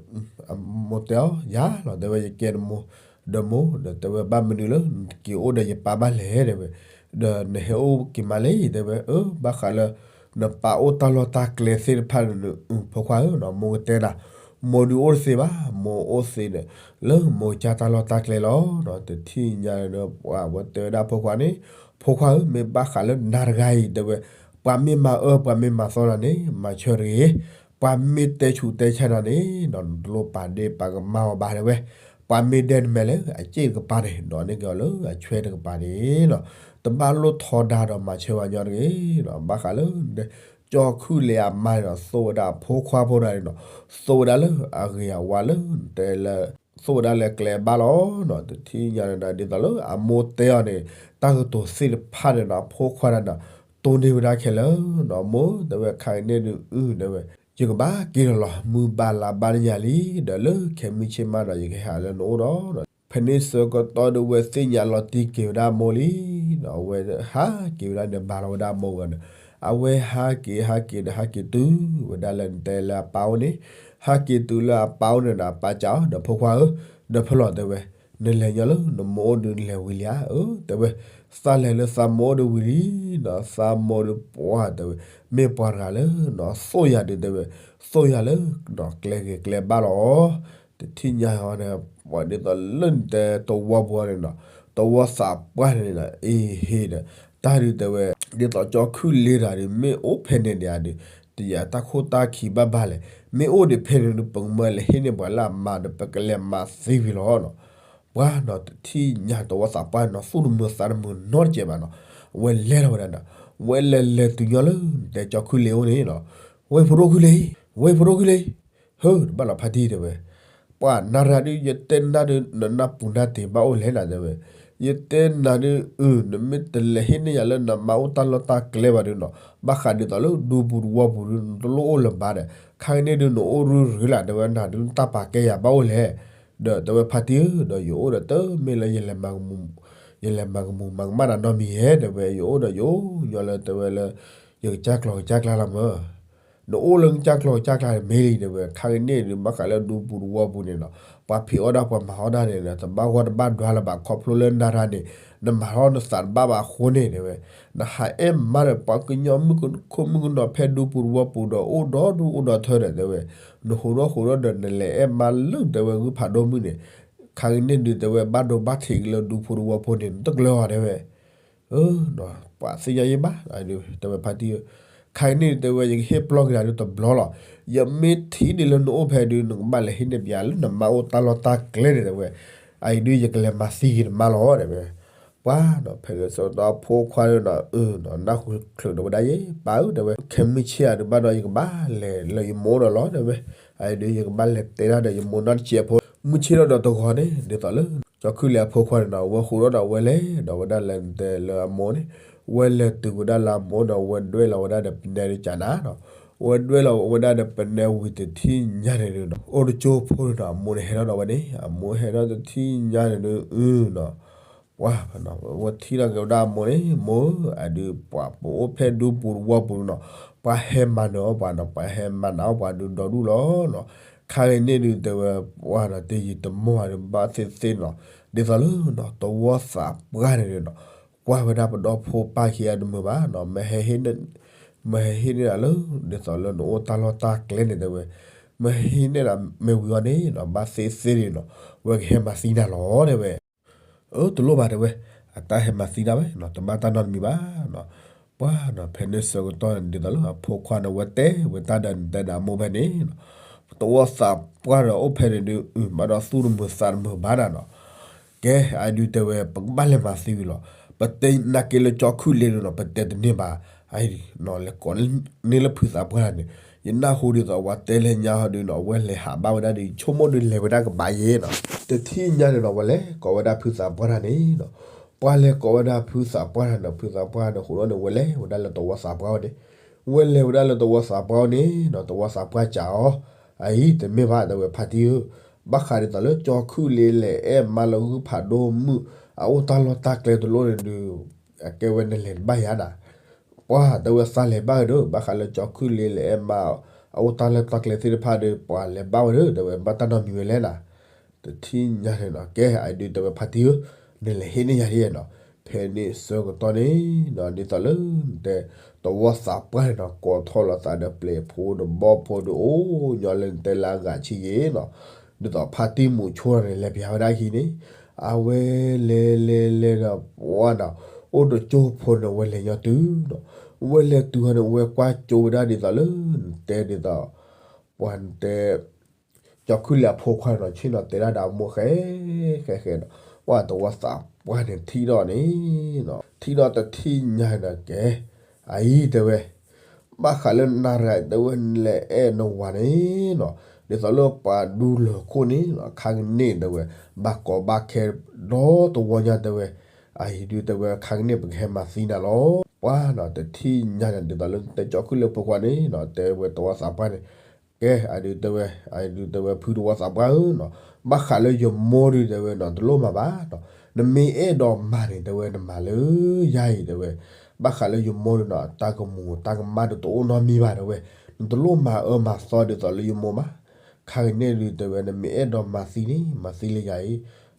အမိၢ်တဲအီၤ ယၤလီၤ တဲဝဲ ယကဲနမိၢ် ဒီးမိၢ် ဒီးတဲဝဲ ဘၣ်မနုၤလၢ နတက့ၤအိၣ်ဒီးယပၢ်ဘၣ်လဲၣ် တဲဝဲ, ဒီးနဟဲအိၣ်က့ၤမးလဲၣ် တဲဝဲ, အၢ ဘၣ်ဃးလၢ နပၢ်အိၣ်တၢ်လီၢ်တၢ်ကျဲသ့ၣ်တဖၣ်န့ၣ် ဖိခွါဧၢနီၤ မိၢ်ကတဲနၤ, မိၢ်ဒုးအိၣ်တသ့ဘၣ် မိၢ်အိၣ်သ့ဒီး လၢမိၢ်ကစၢ်တၢ်လီၢ်တၢ်ကျဲလီၤနီၤ, တထံၣ်ညါဒီး ပှၤဝဲတဲဝဲဒၣ်ဖိခွါန့ၣ်, ဖိခွါဧၢ မ့ၢ်ဘၣ်ဃးလၢနၤတဂၤအံၤ တဲဝဲ, ပှၤမ့ၢ်မၤအၢ ပှၤမ့ၢ်မၤသီနၤန့ၣ် မၤဆၢတဂ့ၤ, ပှၤမ့ၢ်တဲဆူးတဲဆါနၤန့ၣ်နီၤ နတလိၣ်ပာ်ဒ့ၣ်ပာ်ကမၣ်အီၤဘၣ် တဲဝဲ, ပှၤမ့ၢ်ဒဲနမဲာ်လၢအစ့ၣ်တကပၤန့ၣ် ဒိးန့ၢ်က့ၤအီၤလၢအဆွဲတကပၤန့ၣ်နီၤ, တဘၣ်လိၣ်ထီဒါဒီးမၤဆၢဝဲညီတဂ့ၤနီၤ, ဘၣ်ဃးလၢ ကၠီခုၣ်လ့အမါန့ၣ်နီၤ သိၣ်ဝဲဒၣ်အဖိခွါဖိတဂၤန့ၣ်နီၤ, သိၣ်ဝဲဒၣ်လၢအဂ့ၤအဝါလၢ တဲလၢ သိၣ်ဝဲဒၣ်လၢကျဲအဘၣ်လီၤနီၤ, တထံၣ်ညါန့ၣ်ဒီး ဒ်သိးလၢအမိၢ်တဲအီၤန့ၣ် တၢ်ကတိၤသ့ၣ်တဖၣ်န့ၣ်နီၤ အဖိခွါတဂၤန့ၣ် တိၢ်န့ၢ်ဝဲဒၣ်ခဲလၢာ်နီၤ, မိၢ် တဲဝဲ ခါအံၤန့ၣ်ဒုး အု တဲဝဲ ယကဘၣ်က့ၤလီၤလီၤ မုၢ်ဘၣ်လါဘၣ်နံၤညါလံ, ဒီးလၢခဲမုၢ်ဆ့ၣ်မးဒီး ယကဟဲဟးလၢနအိၣ်ဒီး ဖဲန့ၣ်ဆၢကတီၢ်ဒီး ဝဲသ့ၣ်ညါလီၤတံၢ်က့ၤဝဲဒၣ်အမိၢ်လံနီၤ, အဝဲဟးက့ၤဝဲဒၣ်န့ၣ် ဘၣ်လီၤဝဲဒၣ်အမိၢ်ဝဲန့ၣ်, အဝဲဟးက့ၤ ဟးက့ၤဒီး ဟးက့ၤတုၤဝဲဒၣ်လၢနတဲလၢအပၢ်အိၣ်န့ၣ်, ဟးက့ၤတုၤလၢအပၢ်အိၣ်န့ၣ်ဒီး အပၢ်စံးအီၤ ဒီးဖိခွါဧၢ, ဒီးဖဲလီၤတဲဝဲ, နလဲၤညီလၢနမိၢ်အိၣ်ဒုးနလဲၤဝံၤလံဧါ, အၢ တဲဝဲ, သးလဲၤလၢသးမိၢ်အိၣ်ဒီးဝံၤလံနီၤ, သးမိၢ်ဒီးပှၢ်တဲဝဲ, မ့ၢ်ပှၤတဂၤလၢနီၤ သိၣ်ယၤဒုးတဲဝဲ, သိၣ်ယၤလၢနီၤ ကျဲဂ့ၤကျဲဘၣ်လီၤ. တထံၣ်ညါဟီန့ၣ် ပှၤဒ်သိးလၢနတဲသဝီပူၤန့ၣ်နီၤ, သဝီသးပှၢ်န့ၣ်နီၤ အ့ဟ့ဒီး တၢ်ဒုးတဲဝဲ, ဒ်သိးကၠီခုၣ်လ့တဂၤဒုး မ့ၢ်အိၣ်ဖဲန့ၣ်ဒံးဒုး တယၤတၢ်ခိၣ်တၢ်ခံဘၣ်ဘၣ်လဲၣ်, မ့ၢ်အိၣ်ဒံးဖဲန့ၣ်ဒုး ပကမၢလဲၤဟ့ၣ်န့ၢ်ပှၤလၢအမါဒီး ပကလဲၤမၤသံဝံၤလီၤနီၤ. ပှၤနီၤ တထံၣ်ညါသဝီသးပှၢ်နီၤ သူၣ်တမုာ်သးတမုာ်နီတစဲးဘၣ်နီၤ, ဝဲလဲၤထီၣ်ဝဲဒၣ်နီၤ, ဝဲလဲၤလဲၤတုၤညီလၢ တဲကၠီခုၣ်လ့အိၣ်န့ၣ်နီၤ, ဝဲဖိဒိၣ်ခုၣ်လ့, ဝဲဖိဒိၣ်ခုၣ်လ့, ဟၢ တဘၣ်လီၤဖါတံၢ်တဲဝဲ, ပှၤနၤရၤဒုး ယတဲနၤဒုး နနၢ်ပူၤနၢ်တ့ၤဘၣ်အိၣ်လဲၣ်နၤတဲဝဲ, ယတဲနၤဒုး အု နမ့ၢ်တလဲၤဟ့ၣ်န့ၢ်ယၤလၢနမါအိၣ်တၢ်လီၢ်တၢ်ကျဲဘၣ်ဒုးနီၤ, ဘၣ်ဃးဒ်သိးလၢဒူပူၤသဝီပူၤဒုး နတလိၣ်အိၣ်လၢၤဘၣ်ဒီး ခါကန့ၣ်ဒုး နအိၣ်ရုၢ်ရုၢ်လၢ်တဲဝဲ နၤဒုးနတၢ်ပာ်ကဲယၤဘၣ်အိၣ်လဲၣ်, ဒီးတဲဝဲဖါတံၢ်ဧၢ ဒီးယအိၣ်ဒီးတမ့ၢ်လၢ ယလဲၤမၤကမူၤမၤကမၣ်တၢ်နီတမံၤဧဲ တဲဝဲ ယအိၣ်ဒီးယအိၣ်ညီလၢတဲဝဲလၢ ယကစၢ်ကျီၤကစၢ်ကျါလီၤမၢ် နအိၣ်လၢနကစၢ်ကျီၤကစၢ်ကျါန့ၣ်မ့ၢ်လံတဲဝဲ, ခါကန့ၣ်ဒုးဘၣ်ဃးလၢဒူပူၤသဝီပူၤန့ၣ်နီၤ, ပှၤဖံးအီၣ်တၢ်ပှၤမၤအီၣ်တၢ်န့ၣ်ဒီး တဘၣ်ဂီၢ်တဘၣ်ဒွါလၢၤဘၣ် ခီဖျိလၢနၤရၤန့ၣ် နမၤထီၣ်နသးတဘၣ်ဘၣ်အဃိန့ၣ်တဲဝဲ, နဟးအဲၣ်မါဒီးပှၤကညီမုၣ်ကခိၣ်မုၣ်ကနီၤဖဲဒူပူၤသဝီပူၤဒီးအိၣ်ဒီဒူၣ်အိၣ်ဒီထၢဒီးတဲဝဲ, နဟူးထီၣ်ဟူးထီၣ်ဒီးနလဲၤအဲၣ်မါလၢတဲဝဲဂုၢ်ဖးဒိၣ်မုၣ်န့ၣ်, ခါကန့ၣ်ဒုးတဲဝဲဘၣ်ဒိဘၣ်ထံးက့ၤလၢဒူပူၤသဝီပူၤန့ၣ် နတကျၢၤအီၤတဲဝဲ ပှၤသ့ၣ်ညါယံၣ်ဘၣ်, တဲဝဲဖါတံၢ်ဧၢ, ခါအံၤန့ၣ်တဲဝဲ ယကဟ့ၣ်ပျီက့ၤနၤဒုးတဘျီလီၤ. ယမ့ၢ်ထံၣ်ဒံးလၢနအိၣ်ဖဲဒုး နကဘၣ်လဲၤဟ့ၣ်န့ၢ်ပှၤလၢနမါအိၣ်တၢ်လီၢ်တၢ်ကျဲန့ၣ်တဲဝဲ, အအံၤဒုးယကလဲၤမၤသံက့ၤနမါလီၤတဲဝဲ. ပှၤနီၤ ဖဲန့ၣ်ဆၢကတီၢ်အဖိခွါဒုးနီၤ အၢနီၤ နၢ်ဟူချုးဒီးဝဲဒၣ်ယဲ ပၢ်ဧၢတဲဝဲ ခဲမုၢ်ဆ့ၣ်အဒုးဘၣ်ဒီး ယကဘၣ်လဲၤလၢယမိၢ်ဒီးလီၤတဲဝဲ, အအံၤဒုးယကဘၣ်လဲၤတဲဒၣ်ဒီးယမိၢ်နီၢ်တစဲးဖိ, မုၢ်ဆ့ၣ်ထီၣ်ဒီးတဂီၤန့ၣ် ဒ်သိးလၢ ကၠီခုၣ်လ့အဖိခွါန့ၣ်နီၤ ဝဲဃူဒီးဝဲလဲၤဒီးဝဲဒၣ်လၢတဲလၢအမိၢ်န့ၣ်, ဝဲလဲၤတုၤဝဲဒၣ်လၢအမိၢ်ဒီး ဝဲဒွဲၣ်လီၤဝဲဒၣ်ဒီးပနဲဒုးကနၤနီၤ, ဝဲဒွဲၣ်လီၤဝဲဒၣ်ဒီးပနဲဝံၤတထံၣ်ညါန့ၣ်ဒုးနီၤ အိၣ်တကၠိဖိဒုးနီၤ အမိၢ်န့ၣ်ဟဲထီၣ်ဒီးဝဲန့ၣ် အမိၢ်ဟဲထီၣ်တထံၣ်ညါန့ၣ်ဒုး အုနီၤ ပှၤ ဝဲထံၣ်ထီၣ်က့ၤဝဲဒၣ်အမိၢ်န့ၣ် မိၢ်ဧၢ အဒုးပှၤပအိၣ်ဖဲဒူပူၤတဝီပူၤနီၤ, ပှၤဟဲမၤနၢၤအီၣ်ပှၤနီၤ ပှၤဟဲမၤနၢၤအီၣ်ပှၤဒုးဒီဒူၣ်လီၤနီၤ, ခါဂ့ၤန့ၣ်ဒုးတဲဝဲ ပှၤနီၤ တယံာ်တမီၢ်အဒုးဘၣ်သ့ၣ်သ့ၣ်နီၤ, ဒ်သိးလၢနီၤ သဝီသးပှၢ်န့ၣ်ဒုးနီၤ, ကွၢ်ဝဲဒၣ်ပဒီဖိပၢ်ခံဂၤတမုာ်ဘၣ်နီၤ, မ့ၢ်ဟဲဟ့ၣ်န့ၢ် မ့ၢ်ဟဲဟ့ၣ်န့ၢ်ဒၣ်လၢ ဒ်သိးလၢနအိၣ်တၢ်လီၢ်တၢ်ကျဲန့ၣ်တဲဝဲ, မ့ၢ်ဟဲဟ့ၣ်န့ၢ်ဒၣ်မ့ၢ်ဝံၤအီၤန့ၣ်နီၤ ဘၣ်သ့ၣ်သ့ၣ်န့ၣ်နီၤ, ဝဲကဟဲမၤသံနၤလီၤတဲဝဲ အၢ တလိၣ်ဘၣ်တဲဝဲ, အတၢ်ဟဲမၤသံဒၣ်ဝဲနီၤ တဘၣ်တၢ်နီတမံၤဘၣ်နီၤ, ပှၤနီၤ ဖဲန့ၣ်ဆၢကတီၢ်န့ၣ် ဒ်သိးလၢအဖိခွါန့ၣ် ဝဲတဲဝဲတၢ်ဒီးနတဲဒီးအမိၢ်ဖဲန့ၣ်နီၤ, သဝီသးပှၢ်ဒီးအိၣ်ဖဲန့ၣ်ဒုး အု ဘၣ်ဒီးသူၣ်တမုာ်သးတမုာ်ဘၣ်ဒၣ်နီၤ, ကဲ အဒုးတဲဝဲ ပကဘၣ်လဲၤမၤသံဝံၤလီၤ, ပတဲနာ်က့လၢကၠီခုၣ်လ့ဒုးနီၤ ပတဲတန့ၢ်ဘၣ်, အအံၤနီၤ လဲၤကိးန့ၢ်လၢဖုသးပှၢ်န့ၣ်, ယနၢ်ဟူဒ်သိးပှၤတဲလၢညါဟီဒုးနီၤ အဝဲလဲၤဟးဘၣ်ဝဲဒၣ်ဒီး ယဆိကမိၣ်ဒုးလဲၤဝဲဒၣ်ကဘၣ်ယဲနီၤ, တထံၣ်ညါန့ၣ်နီၤ ပှၤလဲၤကိးဝဲဒၣ်ဖုသးပှၢ်တၢ်န့ၣ်နီၤ, ပှၤလဲၤကိးဝဲဒၣ်ဖုသးပှၢ်တၢ်န့ၣ် ဖုသးပှၢ်န့ၣ် ဃိးဒီးန့ၣ် ဝဲလဲၤဝဲဒၣ်လၢသဝီသးပှၢ်ဝဲန့ၣ်, ဝဲလဲၤဝဲဒၣ်လၢသဝီသးပှၢ်ဝဲန့ၣ်နီၤ သဝီသးပှၢ်စံးအီၤ, အအံၤတမ့ၢ်ဘၣ် တဲဝဲဖါတံၢ်ဧၢ, ဘၣ်ဃးဒ်သိးလၢကၠီခုၣ်လ့လဲၤအဲၣ်မါလၢဂုၢ်ဖးဒိၣ်မုၣ် အအိၣ်တၢ်လီၢ်တၢ်ကျဲတလိၣ်န့ၣ်ဒုး အကဲဝဲနလဲၤတဘၣ်ယၤနၤ, ပှၤတဲဝဲသးလဲၤဘၣ်ဝဲဒီး ဘၣ်ဃးလၢကၠီခုၣ်လ့လဲၤအဲၣ်မါ အအိၣ်တၢ်လီၢ်တၢ်ကျဲသ့ၣ်တဖၣ်ဒီး ပှၤလဲၤဘၣ်ဝဲဒီး တဲဝဲဘၣ်တၢ်နီတမံၤဝဲလဲၣ်နၤ, တထံၣ်ညါန့ၣ်နီၤ ကဲ အဒုးတဲဝဲဖါတံၢ်ဧၢ, နလဲၤဟ့ၣ်န့ၢ်ယၤဒ်နီၤ, ဖဲန့ၣ်ဆၢကတီၢ်န့ၣ်နီၤ ဒ်သိးလၢ တဲ သဝီသးပှၢ်န့ၣ်နီၤ ကိးထီၣ်လိာ်သးဒီးပျဲၢ်ဖိဒီးဘီၣ်ဖိဒီး အိၣ်ညီလၢနတဲလၢအဂၤဆံယဲၢ်နီၤ, ဒ်သိးဖါတံၢ်မုၣ်ဆိန့ၣ် လဲၤပျၢ်ဝဲဒၣ်အခံန့ၣ်, အဝဲလဲၤလဲၤလဲၤဒီးပှၤနီၤ အိၣ်တကၠိဖိန့ၣ် ဝဲလဲၤညီတုၤနီၤ, ဝဲလဲၤတုၤဟီန့ၣ် ဝဲကွၢ်ကၠိဝဲဒၣ်ဒ်သိးလၢ နတဲဒ်သိး ပှၤနတဲ ကၠီခုၣ်လ့အဖိခွါန့ၣ်နီၤ ဆ့ၣ်နီၤတဲဒၣ်ဒီးအမိၢ်ဃဲ ဃဲဃဲနီၤ, ပှၤသဝီသးပှၢ်န့ၣ်ထံၣ်ဒီးန့ၣ်နီၤ ထံၣ်ဒီးတထံၣ်ညါန့ၣ်နီၤ ကဲ အအံၤတဲဝဲ ဘၣ်ဃးလၢနၤရၤတဲဝဲ နလဲၤအဲၣ်နဝၤန့ၣ်နီၤ ဒ်သိးလၢပှၤဒူလၢၢ်ခိၣ်န့ၣ်နီၤ ခါကန့ၣ်တဲဝဲ ဘၣ်ကီဘၣ်ခဲဒီသဝီညါတဲဝဲ, အအံၤဒုးတဲဝဲ ခါကန့ၣ်ပကဟဲမၤသံနၤလီၤ, ပှၤနီၤ တထံၣ်ညါန့ၣ် ဒ်သိးလၢနတဲကၠီခုၣ်လ့အဖိခွါန့ၣ်နီၤ တဲဝဲသဝီသးပှၢ်န့ၣ် ကဲ အဒုးတဲဝဲ အဒုးတဲဝဲဖုသဝီသးပှၢ်ဧၢနီၤ, ဘၣ်ဃးလၢယမိၢ်ဒုးတဲဝဲနီၤ တလိၣ်မၤဘၣ်နီၤ, နမ့ၢ်အဲၣ်ဒိးမၤန့ၣ် တဲဝဲ နမၤလၢယၤအံၤတဲဝဲ, ဘၣ်ဃးလၢယမိၢ်ဒုးနီၤ တၢ်ကမူၤတၢ်ကမၣ်ဒုးတအိၣ်နီတမံၤဘၣ်တဲဝဲ, နတလိၣ်မၤအၢမၤသီဒ်သိးလၢယမိၢ်ဘၣ်, ခါကန့ၣ်ဒုးတဲဝဲ နမ့ၢ်အဲၣ်ဒိးမၤသံန့ၣ် မၤသံလၢယၤ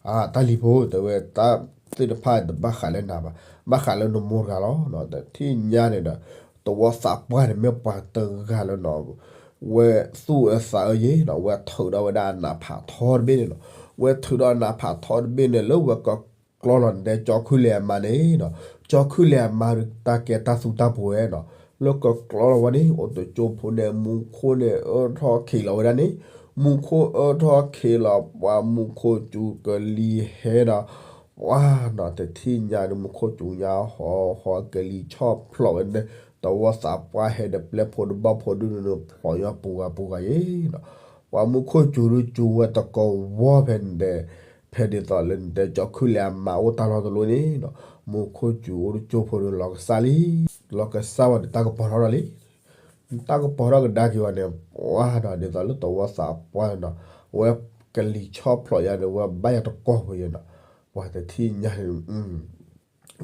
အံၤ, အတၢ်လံၤဖိတဲဝဲ တၢ် သ့ၣ်တဖၣ်တဘၣ်ဃးလၢနၤဘၣ်, ဘၣ်ဃးလၢနမိၢ်တဂၤလီၤ. တထံၣ်ညါန့ၣ်ဒီး သဝီသးပှၢ်န့ၣ်မ့ၢ်ပှၤတဂၤလၢနီၤ, ဝဲသူၣ်အသးအၢယ့ၣ်နီၤ, ဝဲထုးဒီးဝဲဒၣ်အနးဖးထီတဘ့ၣ်န့ၣ်နီၤ, ဝဲထုးဒီးအနးဖးထီတဘ့ၣ်န့ၣ် လၢဝဲကကျီလီၤန့ၣ် တဲကၠီခုၣ်လ့ၤအမါန့ၣ်နီၤ, ကၠီခုၣ်လ့ၤအမါ တၢ်ကဲတၢ်သူတၢ်ပှဲၤနီၤ, လၢကကျီလီၤဝဲန့ၣ် အိၣ်တကၠိဖိန့ၣ် မူခိၣ်န့ၣ်အၢထီၣ်ခံးလီၤဝဲဒၣ်န့ၣ်, မူခိၣ်အၢထီၣ်ခံးလီၤ ပှၤမူခိၣ်စူၤကလံၤဟဲဒီး ပှၤနီၤ တထံၣ်ညါဒီး မူခိၣ်စူၤညါဟီဟီ ကလံၤဆီၣ်ဖျိးဝဲန့ၣ်, သဝီသးပှၢ်ဟဲဒီးပျဲၢ်ဖိဒီးဘီၣ်ဖိဒုန့ၣ် ဖျိးညီပူၤဂၤပူၤဂၤယ့ၣ်နီၤ, ပှၤမူခိၣ်စူၤဒုစူၤဝဲတကိးဝီဖဲန့ၣ်ဒီး ဖဲဒ်သိးလၢနတဲကၠီခုၣ်လ့ၤအမါအိၣ်တၢ်လီၢ်တလီၢ်န့ၣ်နီၤ, မူခိၣ်စူၤအိၣ်တကၠိဖိဒီးလီၤကစၢ်လံ, လီၤကစၢ်ဝဲဒီးတၢ်ကပီၤထီၣ်ဒီးလံ တၢ်ကပီၤထီၣ်ကဒါက့ၤဝဲန့ၣ် ပှၤနီၤ ဒ်သိးလၢသဝီသးပှၢ်နီၤ, ဝဲကလံၤဆီၣ်ဖျိးယါဒီး ဝဲဘၣ်ယၤတကိးဖိယဲနီၤ, ပှၤတထံၣ်ညါန့ၣ်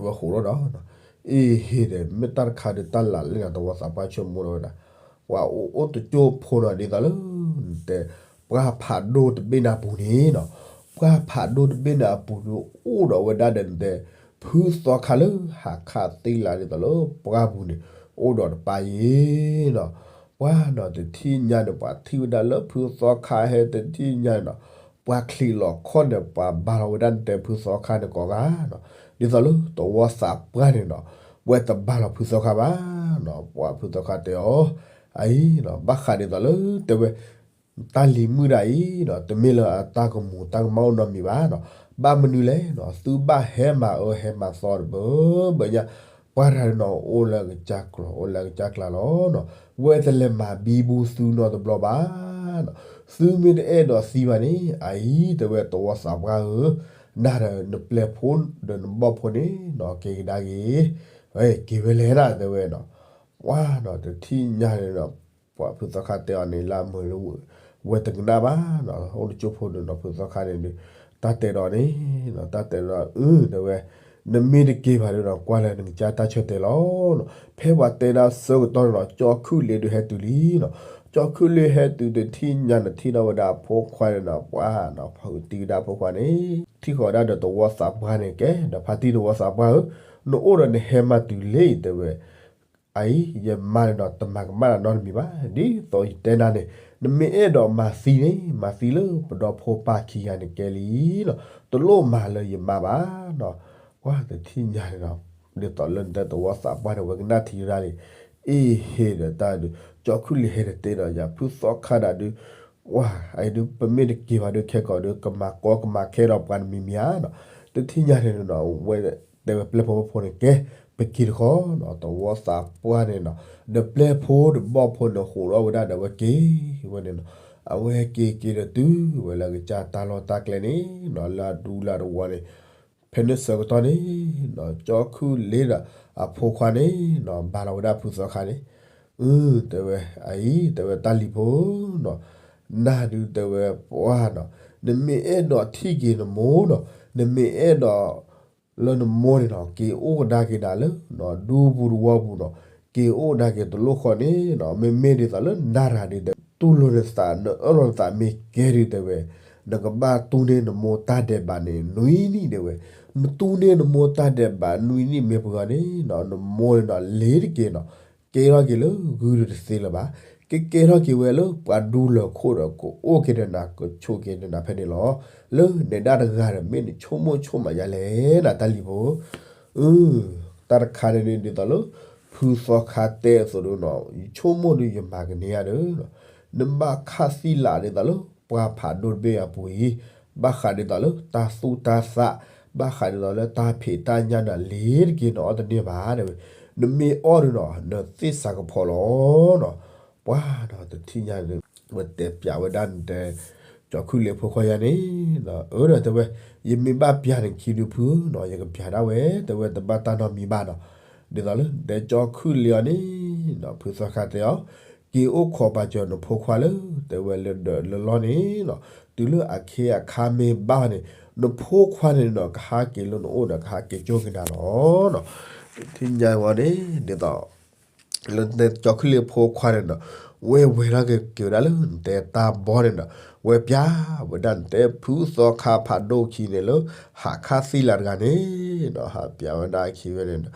ဝဲဃိးထီၣ်ဒီး အ့ဟ့ၣ်ဒီး မ့ၢ်တၢ်တခါဒီးတၢ်လၢ်လၢနၤ သဝီသးပှၢ်ဆိကမိၣ်ထီၣ်ဝဲဒၣ်, ပှၤအိၣ်တကၠိဖိနီၤ ဒ်သိးလၢ နတဲ ပှၢ်ဖးဒိၣ်တဘ့ၣ်န့ၣ်အပူၤန့ၣ်နီၤ, ပှၢ်ဖးဒိၣ်တဘ့ၣ်န့ၣ်အပူၤဒီး အိၣ်ဒီးဝဲဒၣ်ဒီးနတဲ ဖုသီခါလၢဟးခးသံလၢ်ဒ်သိးလၢပှၢ်ပူၤန့ၣ် အိၣ်ဒီးတပၢ်ယ့ၣ်နီၤ, ပှၤနီၤ တထံၣ်ညါန့ၣ် ပှၤထံၣ်ဝဲဒၣ်လၢဖုသီခါဟဲ တထံၣ်ညါန့ၣ်နီၤ, ပှၤချံးလီၤခီၣ်န့ၣ် ပှၤဘါလီၤဝဲဒၣ်နတဲဖုသီခါန့ၣ်ကိးဂၤနီၤ, ဒ်သိးလၢသဝီသးပှၢ်န့ၣ်နီၤ, ဝဲတဘါလီၤဖုသီခါဘၣ်နီၤ, ပှၤဖုသီခါတဲအီၤ, အအံၤနီၤ ဘၣ်ဃးဒ်သိးလၢတဲဝဲ တၢ်လံၤမုၣ်ဒၣ်အံၤနီၤ တမ့ၢ်လၢအတၢ်ကမူၤတၢ်ကမၣ်အိၣ်နီတမံၤဘၣ်နီၤ, ဘၣ်မနုၤလဲၣ်နီၤ သုဘၣ်ဟဲမၤအၢဟဲမၤသီတဘၢဘၢညါ, ပှၤတဂၤန့ၣ်နီၤ အိၣ်လၢအကစၢ်ကျိၤ အိၣ်လၢအကစၢ်ကျါလီၤနီၤ, ဝဲတလဲၤမၤဘံဘူသုနီတဘျီဘၣ်နီၤ, သုမ့ၢ်တအဲၣ်ဒိးသံဘၣ်န့ၣ် အအံၤတဲဝဲသဝီသးပှၢ်ဧၢ, နၤဒီးနပျဲၢ်ဖိဒီးနဘီၣ်ဖိန့ၣ်နီၤ က့ၤကဒါက့ၤ, က့ၤဝဲလဲၣ်ဒၣ်တဲဝဲနီၤ, ပှၤနီၤ တထံၣ်ညါန့ၣ်ဒီး ပှၤဖုသီခါတဲအီၤန့ၣ် လၢအမုာ်လၢ ဝဲတကနၣ်ဘၣ်နီၤ, အိၣ်တကၠိဖိန့ၣ်နီၤ ဖုသီခါန့ၣ်ဒီး တၢ်တဲဒီးန့ၣ်နီၤ တၢ်တဲဒီး အၢ တဲဝဲ, နမ့ၢ်တက့ၤဘၣ်ဒီးနီၤ ကွၢ်လၢနကစၢ်တၢ်ဆၢတဲာ်လီၤနီၤ, ဖဲပှၤတဲဒၣ်ဆၢကတီၢ်န့ၣ်နီၤ ကၠီခုၣ်လ့ၤဒုးဟဲတုၤလံနီၤ, ကၠီခုၣ်လ့ၤဟဲတုၤတထံၣ်ညါန့ၣ် ထံၣ်ဒီးဝဲဒၣ်အဖိခွါန့ၣ်နီၤ ပှၤနီၤ ဖုတံၤဝဲဒၣ်အဖိခွါန့ၣ် ထံၣ်ဃီၤဒၣ်ဒီးသဝီသးပှၢ်န့ၣ်ကဲ ဒီးဖါတံၢ်သဝီသးပှၢ်ဧၢ, နအိၣ်ဒီးနဟဲမၤတုၤလံတဲဝဲ အအံၤ ယမါန့ၣ်ဒီး တမၤကမၣ်တၢ်နီတမံၤဘၣ်, ဒ်သိးယတဲနၤန့ၣ် နမ့ၢ်အဲၣ်ဒိးမၤသံန့ၣ် မၤသံလၢပဒီဖိပၢ်ခံဂၤန့ၣ်ကဲလံနီၤ, တလိၣ်မၤလၢယမါဘၣ်နီၤ, ပှၤတထံၣ်ညါန့ၣ်ဒီး ဒ်သိးလၢနတဲသဝီသးပှၢ်န့ၣ် ဝဲကနၣ်ထံးဒၣ်လံ, အ့ဟ့ၣ်ဒီးတၢ်ဒုး ကၠီခုၣ်လ့ၤဟဲတတဲဒီးယၤ ဖုသီခါဒၣ်ဒုး ပှၤအံၤဒုး ပမ့ၢ်တက့ၤဘၣ်ဒုး ခဲကိာ်ဒုး ကမၤကီကမၤခဲဒီးပှၤတမံၤမံၤဧါနီၤ, တထံၣ်ညါန့ၣ်နီၤ ဝဲတဲဝဲပျဲၢ်ဖိဘီၣ်ဖိန့ၣ်ကဲ ပက့ၤတခီနီၤ, သဝီသးပှၢ်န့ၣ်နီၤ ဒီးပျဲၢ်ဖိဒီးဘီၣ်ဖိန့ၣ် ဟူးထီၣ်ဝဲဒၣ်ဒီးဝဲက့ၤဝဲန့ၣ်နီၤ, အဝဲက့ၤက့ၤဒီးတုၤဝဲလၢကစၢ်တၢ်လီၢ်တၢ်ကျဲန့ၣ်နီၤ လၢအဒူလၢအသဝီန့ၣ် ဖဲန့ၣ်ဆၢကတီၢ်န့ၣ်နီၤ ကၠီခုၣ်လ့ၤဒီးအဖိခွါန့ၣ်နီၤ ဘါလီၤဝဲဒၣ်ဖုသီခါန့ၣ်, အၢ တဲဝဲ အအံၤ တဲဝဲတၢ်လံၤဖိနီၤ, နၤဒုးတဲဝဲပှၤနီၤ နမ့ၢ်အဲၣ်ဒိးထံၣ်က့ၤနမိၢ်နီၤ နမ့ၢ်အဲၣ်ဒိး လၢနမိၢ်န့ၣ်နီၤ က့ၤအိၣ်ကဒါက့ၤနၤလၢ ဒူပူၤသဝီပူၤနီၤ, က့ၤအိၣ်ကဒါက့ၤတလိၣ်ဃီန့ၣ်နီၤ, မ့မ့ၢ်ဒ်သိးလၢနၤတဂၤဒ်ဒီး တူၢ်လိာ်နသး နအၢၣ်လီၤနသးမ့ၢ်ကဲဒုးတဲဝဲ, နကဘၣ်တူၢ်န့ၢ်နမိၢ်တၢ်ဒဲးဘးန့ၣ် နွံနံၣ်တဲဝဲ, နတူၢ်န့ၢ်နမိၢ်တၢ်ဒဲးဘးနွံနံၣ်မ့ၢ်ပှဲၤအီၤန့ၣ်နီၤ နမိၢ်န့ၣ်နီၤ လ့ၤတက့ၤနီၤ, ကဲထီၣ်က့ၤလၢဂုၢ်ဒုးတသ့လၢၤဘၣ်, ကကဲထီၣ်က့ၤဝဲလၢပှၤဒူလၢၢ်ခိၣ်ဒီး ကအိၣ်က့ၤဒီးနၤ ကဆိးက့ၤဒီးနၤဖဲန့ၣ်လီၤ. လၢနဲဒၣ်တဂၤဒီး မ့ၢ်နဆိကမိၣ်ဆိကမးယါလဲၣ် နတၢ်လံၤဖိ, အၢ တၢ်တခါန့ၣ်ဒ်သိးလၢ ဖုသီခါတဲအသိးဒီးနီၤ ယဆိကမိၣ်ဒီးယမၤကန့ၢ်ယၤဒီး နဘၣ်ခးသံလၢ် ဒ်သိးလၢပှၢ်ဖးဒိၣ်တဘ့ၣ်အပူၤအံၤ, ဘၣ်ဃးဒ်သိးလၢတၢ်သူၣ်တၢ်သး, ဘၣ်ဃးဒ်သိးလၢတၢ်ဖံးတၢ်ညၣ်န့ၣ် လ့ၤတက့ၤနအီၣ်တန့ၢ်ဘၣ်တဲဝဲ, နမ့ၢ်အီၣ်ဒီးနီၤ နသ့ၣ်စးကဖီလီၤနီၤ, ပှၤနီၤ တထံၣ်ညါန့ၣ် ဝဲတဲပျးဝဲဒၣ်နတဲ ကၠီခုၣ်လ့ၤဖိခွါယါန့ၣ်, အၢ ဒီးတဲဝဲ, ယမ့ၢ်ဘၣ်ပျးနခံဒုဖုနီၤ ယကပျးဒၣ်ဝဲ တဲဝဲတဘၣ်တၢ်နီတမံၤဘၣ်နီၤ, ဒ်သိးလၢ တဲကၠီခုၣ်လ့ၤအီၤန့ၣ်နီၤ ဖုသီခါတဲအီၤ, က့ၤအိၣ်ခိးပာ်စၢၤနဖိခွါလၢ တဲဝဲလၢဒၢးလၢလီၢ်န့ၣ်နီၤ, တုၤလၢအခ့အခါမ့ၢ်ဘၣ်န့ၣ် နဖိခွါန့ၣ်နီၤ ကဟးက့ၤလၢနအိၣ်ဒီး ကဟးက့ၤကၠိက့ၤနၤလီၤနီၤ, တထံၣ်ညါဝဲန့ၣ် ဒ်သိး လၢနတဲကၠီၤခုၣ်လ့အဖိခွါန့ၣ်ဒီး ဝဲဝဲၤထီၣ်က့ၤက့ၤဝဲဒၣ်လၢနတဲတၢ်ဘီန့ၣ်ဒီး ဝဲပျဲဝဲဒၣ်နတဲဖုသီခါဖးဒိၣ်ခံန့ၣ်လၢ ဟးခးသံလးတဂၤန့ၣ်ဒီး ဟးပျဲဝဲဒၣ်ခံဝဲန့ၣ်ဒီး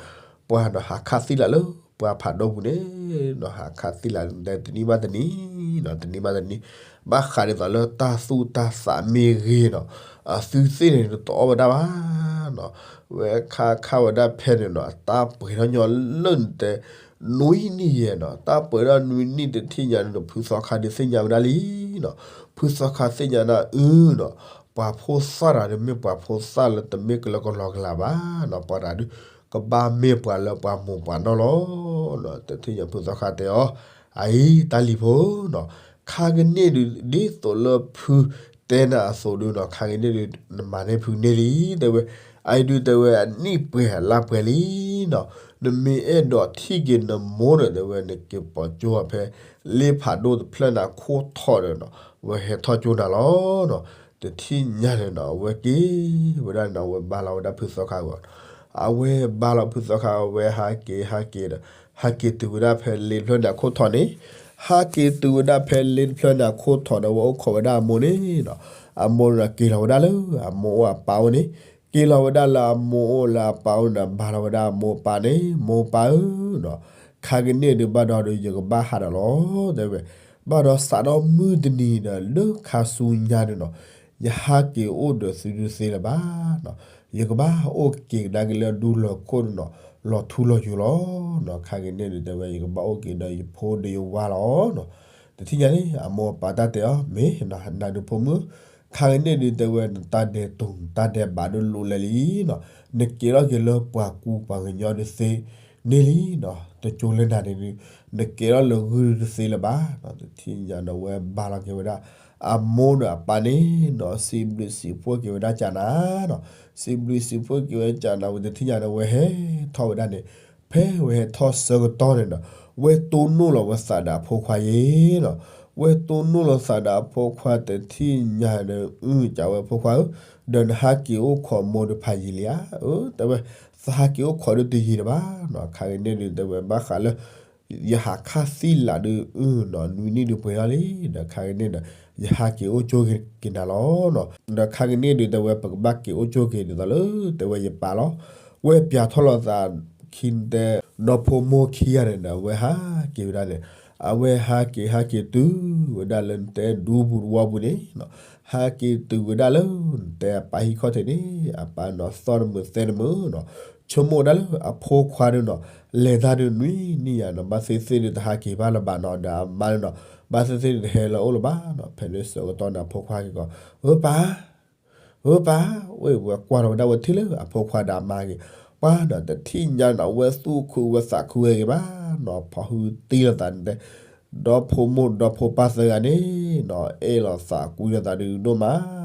ပှၤဒီးဟးခးသံလးလၢ ပှၤဖးဒိၣ်ပူၤန့ၣ်ဒီး ဟးခးသံလးနတဲတနံၤဘၣ်တနံၤဒီး တနံၤဘၣ်တနံၤ ဘၣ်ဃးဒ်သိးလၢတၢ်သူၣ်တၢ်သးမ့ၢ်ဂ့ၤဒီး အသုသ့ၣ်န့ၣ်တအီၣ်ဝဲဒၣ်ဘၣ် ဝဲခါခါဝဲဒၣ်ဖဲန့ၣ်ဒီး အတၢ်ပှဲၤထီၣ်ညီလၢနတဲ နွံနံၣ်ယဲၢ်နီၤ တၢ်ပှဲၤထီၣ်နွံနံၣ်တထံၣ်ညါန့ၣ်ဒီး ဖုသီခါဒုးသ့ၣ်ညါဝဲဒၣ်လံနီၤ ဖုသီခါသ့ၣ်ညါဒၣ်အုနီၤ ပှၤဖိသၣ်တဂၤဒုးမ့ၢ်ပှၤဖိသၣ်လၢတမ့ၢ်ကလၢကလီကလးဘၣ်နီၤ ပှၤတဂၤဒုး ကဘၣ်မ့ၢ်ပှၤလၢပှၤမိၢ်ပှၤနီၢ်လီၤ တထံၣ်ညါဖုသီခါတဲအီၤ အအံၤတၢ်လံၤဖိနီၤ ခါကန့ၣ်ဒုး ဒ်သိးလၢဖုတဲနၤအသိးဒုးနီၤ ခါကန့ၣ်ဒုး နမၤန့ၢ်ဖုန့ၢ်လံ တဲဝဲ အအံၤဒုးတဲဝဲ အနံၣ်ပှဲၤအလါပှဲၤလံနီၤ နမ့ၢ်အဲၣ်ဒိးထံၣ်က့ၤနမိၢ်န့ၣ် တဲဝဲ နက့ၤပိာ်ကၠိအီၤဖဲ လ့ဖးဒိၣ်တဖျၢၣ်န့ၣ်အခိၣ်ထီးဒီးနီၤ ဝဲဟဲထီၣ်ကၠိနၤလီၤနီၤ တထံၣ်ညါန့ၣ်နီၤ အဝဲက့ၤဝဲဒၣ်န့ၣ် အဝဲဘါလီၤဝဲဒၣ်ဖုသီခါအဂီၢ် အဝဲဘါလီၤဖုသီခါ အဝဲဟးက့ၤဟးက့ၤဒီး ဟးက့ၤတုၤဝဲဒၣ်ဖဲလ့တဖျၢၣ်န့ၣ်အခိၣ်ထီးန့ၣ် ဟးက့ၤတုၤဝဲဒၣ်ဖဲလ့တဖျၢၣ်န့ၣ်အခိၣ်ထီးဒီး ဝဲအိၣ်ခိးဝဲဒၣ်အမိၢ်န့ၣ်နီၤ အမိၢ်န့ၣ်ဒီးက့ၤလီၤဝဲဒၣ်လၢအမိၢ်အိၣ်အပၢ်အိၣ်န့ၣ် က့ၤလီၤဝဲဒၣ်လၢအမိၢ်အိၣ်လၢအပၢ်အိၣ်န့ၣ်ဒီး ဘါလီၤဝဲဒၣ်အမိၢ်အပၢ်န့ၣ် မိၢ်ပၢ်ဧၢနီၤ ခါကန့ၣ်ဒုးဘၣ်ဒီးဒုး ယကဘၣ်ဟးဒီးလီၤ တဲဝဲ ဘၣ်ဒီးစးထီၣ်မုၢ်တနံၤဒီး လၢခါဆူညါန့ၣ်နီၤ ယဟးက့ၤအိၣ်ဒီးသုတသ့လၢၤဘၣ်နီၤ ယကဘၣ်အိၣ်က့ၤကဒါက့ၤလၢဒူလီၢ်ခိၣ်န့ၣ်နီၤ လီၤထူလီၤယိာ်လီၤနီၤ ခါကန့ၣ်ဒုးတဲဝဲ ယကဘၣ်အိၣ်က့ၤဒီးယဖိဒီးယဝၤလီၤနီၤ တထံၣ်ညါန့ၣ် အမိၢ်အပၢ်တၢ်တဲအီၤ မ့ၢ်နၤဒုးဖိမုၣ် ခါကန့ၣ်ဒုးတဲဝဲ နတၢ်ဒဲးတူာ် နတၢ်ဒဲးဘးဒုးလိးလဲၤလံနီၤ နက့ၤထီၣ်က့ၤလၢပှၤကူပှၤကညီဒုးသ့န့ၣ်လံနီၤ တကၠိလၢနၤန့ၣ်ဒုး နက့ၤထီၣ်လၢဂုၢ်ဒုးတသ့လၢၤဘၣ်နီၤ တထံၣ်ညါဒီးဝဲဘါလီၤက့ၤဝဲဒၣ် အမိၢ်ဒီးအပၢ်န့ၣ်နီၤ စံးဘျုးစံးဖှိၣ်က့ၤဝဲဒၣ်ကၢ်နၤနီၤ စံးဘျုးစံးဖှိၣ်က့ၤဝဲကၢ်နၤ ဝံၤတထံၣ်ညါဒီးဝဲဟဲထီၣ်ဝဲဒၣ်န့ၣ် ဖဲဝဲဟဲထီၣ်ဆၢကတီၢ်န့ၣ်ဒီး ဝဲတိၢ်နီၣ်လီၤဝဲသးဒီးအဖိခွါယ့ၤနီၤ ဝဲတိၢ်နီၣ်လီၤသးဒီးအဖိခွါတထံၣ်ညါဒီး အုကးဝဲအဖိခွါဧၢ ဒီးနဟးက့ၤအိၣ်ခိးမိၢ်ဒုးဖးယံာ်လံဧါ အၢ တဲဝဲ သးဟးက့ၤအိၣ်ခိးဒုးတယံာ်လၢၤဘၣ်နီၤ ခါကန့ၣ်ဒုးတဲဝဲဘၣ်ဃးလၢ ယဟးခးသံလးဒုး အုနီၤ နွံနံၣ်ဒုးပှဲၤထီၣ်လံ ဒီးခါကန့ၣ်ဒီး ယဟးက့ၤအိၣ်ကၠိက့ၤနၤလီၤနီၤ ဒီးခါကန့ၣ်ဒုးတဲဝဲ ပကဘၣ်က့ၤအိၣ်ကၠိက့ၤဒ်သိးလၢတဲဝဲယပၢ်လီၤ ဝဲပျးထီၣ်လီၤသးခံနတဲ ဒီဖိမိၢ်ခံဂၤန့ၣ်ဒီး အဝဲဟးက့ၤဝဲဒၣ်န့ၣ် အဝဲဟးက့ၤဟးက့ၤတုၤဝဲဒၣ်လၢနတဲဒူပူၤတဝီပူၤန့ၣ်နီၤ ဟးက့ၤတုၤဝဲဒၣ်လၢနတဲအပၢ်ဟံၣ်ခီၣ်ထံးန့ၣ် အပၢ်နီၤသီၣ်တမုာ်သဲတမုာ်နီၤ ဆိကမိၣ်ဝဲဒၣ်လၢအဖိခွါဒုးနီၤ လဲၤတၢ်ဒုးနွံနံၣ်ယါနီၤ ဘၣ်သ့ၣ်သ့ၣ်ဒုးတဟးက့ၤဘၣ်လၢၤဘၣ်နီၤ ဒီးအမါန့ၣ်နီၤ ဘၣ်သ့ၣ်သ့ၣ်ဒုးတဟဲလၢအအိၣ်လၢၤဘၣ်နီၤ ဖဲန့ၣ်ဆၢကတီၢ်န့ၣ် အဖိခွါက့ၤကီး ဧၢပၢ် ဧၢပၢ် ဝဲကွၢ်ထီၣ်ဝဲဒၣ်ဝဲထံၣ်လၢအဖိခွါဒီးအမါက့ၤ ပှၤနီၤ တထံၣ်ညါနီၤ အဝဲသူၣ်ခုဝဲသးခုဝဲဂ့ၤဘၣ်နီၤ ဖီၣ်ဟုတံၢ်လိာ်သးန့ၣ်တဲ ဒီဖိမိၢ်ဒီဖိပၢ်သၢဂၤန့ၣ်နီၤ အဲၣ်လိာ်သးကွံလိာ်သးဒုးဒိၣ်မး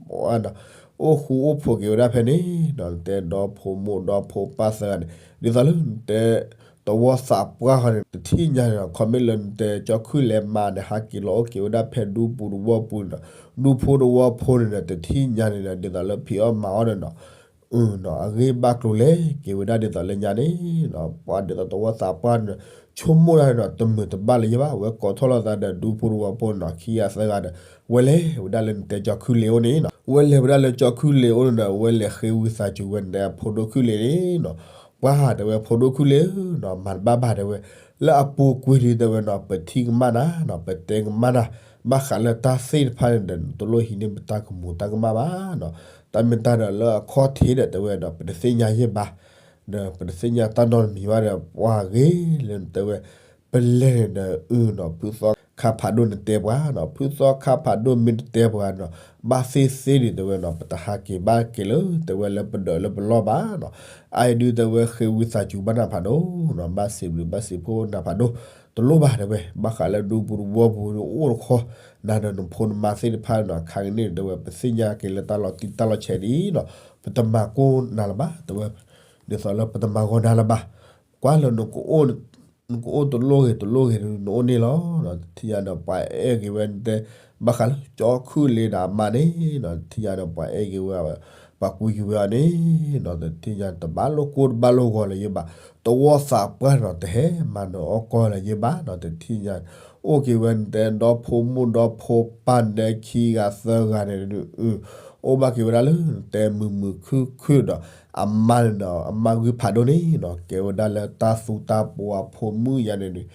နီၤ ပှၤနီၤ အိၣ်ဃူအိၣ်ဖိးက့ၤဝဲဒၣ်ဖဲန့ၣ်နီၤ နတဲဒီဖိမိၢ်ဒီဖိပၢ်သၢဂၤန့ၣ် ဒ်သိးလၢနတဲ သဝီသးပှၢ်ဃီန့ၣ် တထံၣ်ညါန့ၣ်ဒီး ခီမ့ၢ်လၢနတဲကၠီခုၣ်လဲၤမါန့ၣ် ဟးက့ၤလီၤအိၣ်က့ၤဝဲဒၣ်ဖဲဒူပူၤတဝီပူၤန့ၣ်ဒီး ဒူဖိတဝီဖိန့ၣ်ဒီး တထံၣ်ညါန့ၣ်ဒီး ဒ်သိးလၢဖံးအီၣ်မၤအီၣ်န့ၣ်နီၤ အဂ့ၢ်ဘၣ်ကျိၤလဲၤက့ၤဝဲဒၣ်ဒ်သိးလၢညါန့ၣ်နီၤ ပှၤဒ်သိးသဝီသးပှၢ်န့ၣ်ဒီး ဆိကမိၣ်တၢ်န့ၣ်ဒီး တမုာ်တဘၣ်လၢၤဘၣ် ဝဲကိးထီၣ်လိာ်သးဒီးဒူဖိတဝီဖိန့ၣ်နီၤ ခံဂၤသၢဂၤဒီး ဝဲလဲၤဝဲဒၣ်လၢနတဲကၠီခုၣ်လဲၤအိၣ်န့ၣ်နီၤ ဝဲလဲၤဝဲဒၣ်လၢကၠီခုၣ်လဲၤအိၣ်န့ၣ်ဒီး ဝဲလဲၤဃ့ဝံသးစူၤဝဲန့ၣ် အဖိဒိၣ်ခုၣ်လဲၤန့ၣ်နီၤ ပှၤတဲဝဲဖိဒိၣ်ခုၣ်လဲၤဧၢနီၤ မၤတဘၣ်ဘၣ်တဲဝဲ လၢအပူၤကွံာ်ဒုးတဲဝဲနီၤ ပထံၣ်ကမၣ်နၤနီၤ ပတဲကမၣ်နၤ ဘၣ်ဃးလၢတၢ်သ့ၣ်တဖၣ်န့ၣ်ဒီး နတလိၣ်ဟံးန့ၢ်ပတၢ်ကမူၤတၢ်ကမၣ်ဘၣ်နီၤ တၢ်မ့ၢ်တၢ်ဒီးလၢအခီၣ်ထံးဒီးတဲဝဲဒီး ပတသ့ၣ်ညါယဲၢ်ဘၣ် ဒီးပတသ့ၣ်ညါတၢ်နီတမံၤဘၣ်ဒီး ပှၤဂ့ၤလၢနတဲဝဲ ပလဲၤန့ၣ်ဒီးအုနီၤ ဖုသီခါဖးဒိၣ်နတဲပှၤနီၤ ဖုသီခါဖးဒိၣ်မ့ၢ်တတဲပှၤနီၤ ဘၣ်သ့ၣ်သ့ၣ်ဒုးတဲဝဲနီၤ ပတဟးက့ၤဘၣ်က့ၤလၢတဲဝဲလၢပဒၢးလၢပလီၢ်ဘၣ်နီၤ အအံၤဒုးတဲဝဲဃ့ဝံသးစူၤဘၣ်နၤဖးဒိၣ်နီၤ ဘၣ်စံးဘျုးဘၣ်စံးဖှိၣ်နၤဖးဒိၣ် တလိၣ်ဘၣ်တဲဝဲ ဘၣ်ဃးလၢဒူပူၤတဝီပူၤအိၣ်တခီ နၤဒီးနဖိနမါသ့ၣ်တဖၣ်နီၤ ခါကန့ၣ်တဲဝဲ ပသ့ၣ်ညါက့ၤလၢတၢ်လီၤတံၢ်တၢ်လီၤဆဲးဒ်နီၤ ပတမၤကိၢ်နၤလၢၤဘၣ် တဲဝဲ ဒ်သိးလၢပတမၤဂီၤနၤလၢၤဘၣ် ကွၢ်လၢ နကအိၣ်တလိၣ်ဂ့ၤတလိၣ်ဂ့ၤ နအိၣ်န့ၣ်လီၤ. တထံၣ်ညါဒီးပှၤအဲၣ်က့ၤဝဲ နတဲ ဘၣ်ဃးလၢကၠီခုၣ်လ့ဒီးအမါန့ၣ်, တထံၣ်ညါဒီးပှၤအဲၣ်က့ၤဝဲ ပှၤကွံက့ၤဝဲအီၤန့ၣ်နီၤ တထံၣ်ညါ တဘၣ်လိာ်ကိၢ်တဘၣ်လိာ်ဂီၤလၢၤယဘၣ်, တဝီသးပှၢ်နီၤ တဟဲမၤနၢၤအီၣ်ကီၢ်လၢၤယဘၣ်နီၤ တထံၣ်ညါ, အိၣ်က့ၤဝဲ နတဲဒီဖိမိၢ်ဒီဖိပၢ် နတဲခံဂၤသၢဂၤန့ၣ် အိၣ်ဘၣ်က့ၤဝဲဒၣ်လၢ နတဲမုာ်မုာ်ခုၣ်ခုၣ်ဒီး အမါန့ၣ်နီၤ အမါဂုၢ်ဖးဒိၣ်န့ၣ်နီၤ ကဲဝဲဒၣ်လၢတၢ်သူတၢ်ပှီၤအဖိမုၣ်ယါန့ၣ်ဒီး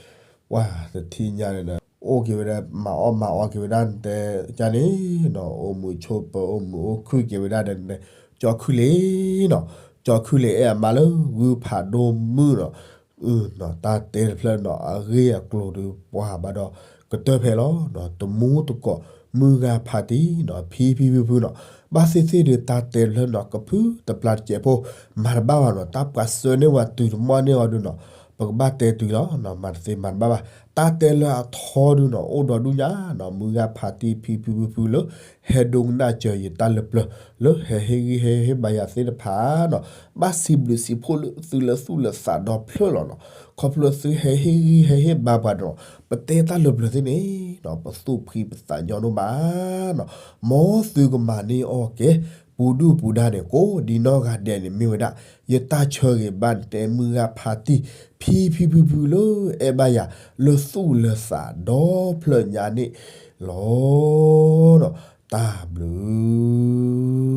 ပှၤတထံၣ်ညါန့ၣ်ဒီး အိၣ်က့ၤဝဲဒၣ် မၤအီၣ်မၤအီက့ၤဝဲဒၣ် နတဲကန့ၣ်နီၤ အိၣ်မုာ်ဆိးပၢၤ အိၣ်မုာ်အိၣ်ခုၣ်က့ၤဝဲဒၣ်ဒီး နတဲ ကၠီခုၣ်လ့ၤနီၤ, ကၠီခုၣ်လ့ၤအဲၣ်အမါလၢဂုၢ်ဖးဒိၣ်မုၣ်နီၤ, တၢ်တဲတဖျၢၣ်နီၤ အဂ့ၢ်အကျိၤဒီး ပှၤဘၣ်ဒီး ကတၢၢ်ဖဲလီၤနီၤ တမူတကိး မုၢ်ဂၤဖးတံၢ်နီၤ ဖံဖံဖုဖုနီၤ, ဘၣ်သ့ၣ်သ့ၣ်ဒီး တၢ်တဲတဖျၢၣ်နီၤ ကဖုတပျၢ်တစဲးဖိ မၤတဘၣ်ဘၣ်နီၤ တၢ်ပှၤစၢၤန့ၢ်ဝဲတုၤတမီၢ်န့ၢ်အီၤဒုနီၤ ပကဘၣ်တဲတုၤလီၤနီၤ မၤတသ့မၤတဘၣ်ဘၣ်, တၢ်တဲလၢအထီဒုနီၤ အိၣ်ဒီးဒူၣ်ညါနီၤ မုၢ်ဂၤဖးတံၢ်ဖံဖံဖုဖုလၢ ဟဲဒိကနၣ်စၢၤယတၢ်လၢပျၢၤ လၢဟဲဟ့ၣ်ဂံၢ်ဟဲဟ့ၣ်ဘါယၤသ့ၣ်တဖၣ်နီၤ, ဘၣ်စံးဘျုးစံးဖှိၣ်လၢသုလၢသူၣ်လၢသးဒီဖျၢၣ်လီၤနီၤ, ခီဖျိသုဟဲဟ့ၣ်ဂံၢ်ဟဲဟ့ၣ်ဘါပှၤဒီး ပတဲတၢ်လၢပျၢၤသ့ၣ်န့ၣ်နီၤ ပသူၣ်ဖှံပသးညီဒိၣ်မးနီၤ, မ်သုကမၤန့ၢ်အီၣ်က့ၤ ပူၤဒုၣ်ပူၤဒါန့ၣ် ကိးဒံနီၢ်ဂၤဒဲးန့ၣ်မ့ၢ်ဝဲဒၣ် ယတၢ်ဆၢဂ့ၤဘၣ်နတဲ မုၢ်ဂၤဖးတံၢ် ဖံဖံဖုဖုလၢအဲၣ်ဘၣ်ယၤ လၢသူၣ်လၢသးဒီဖျၢၣ်ညါန့ၣ်လီၤ. တၢ်ဘျုး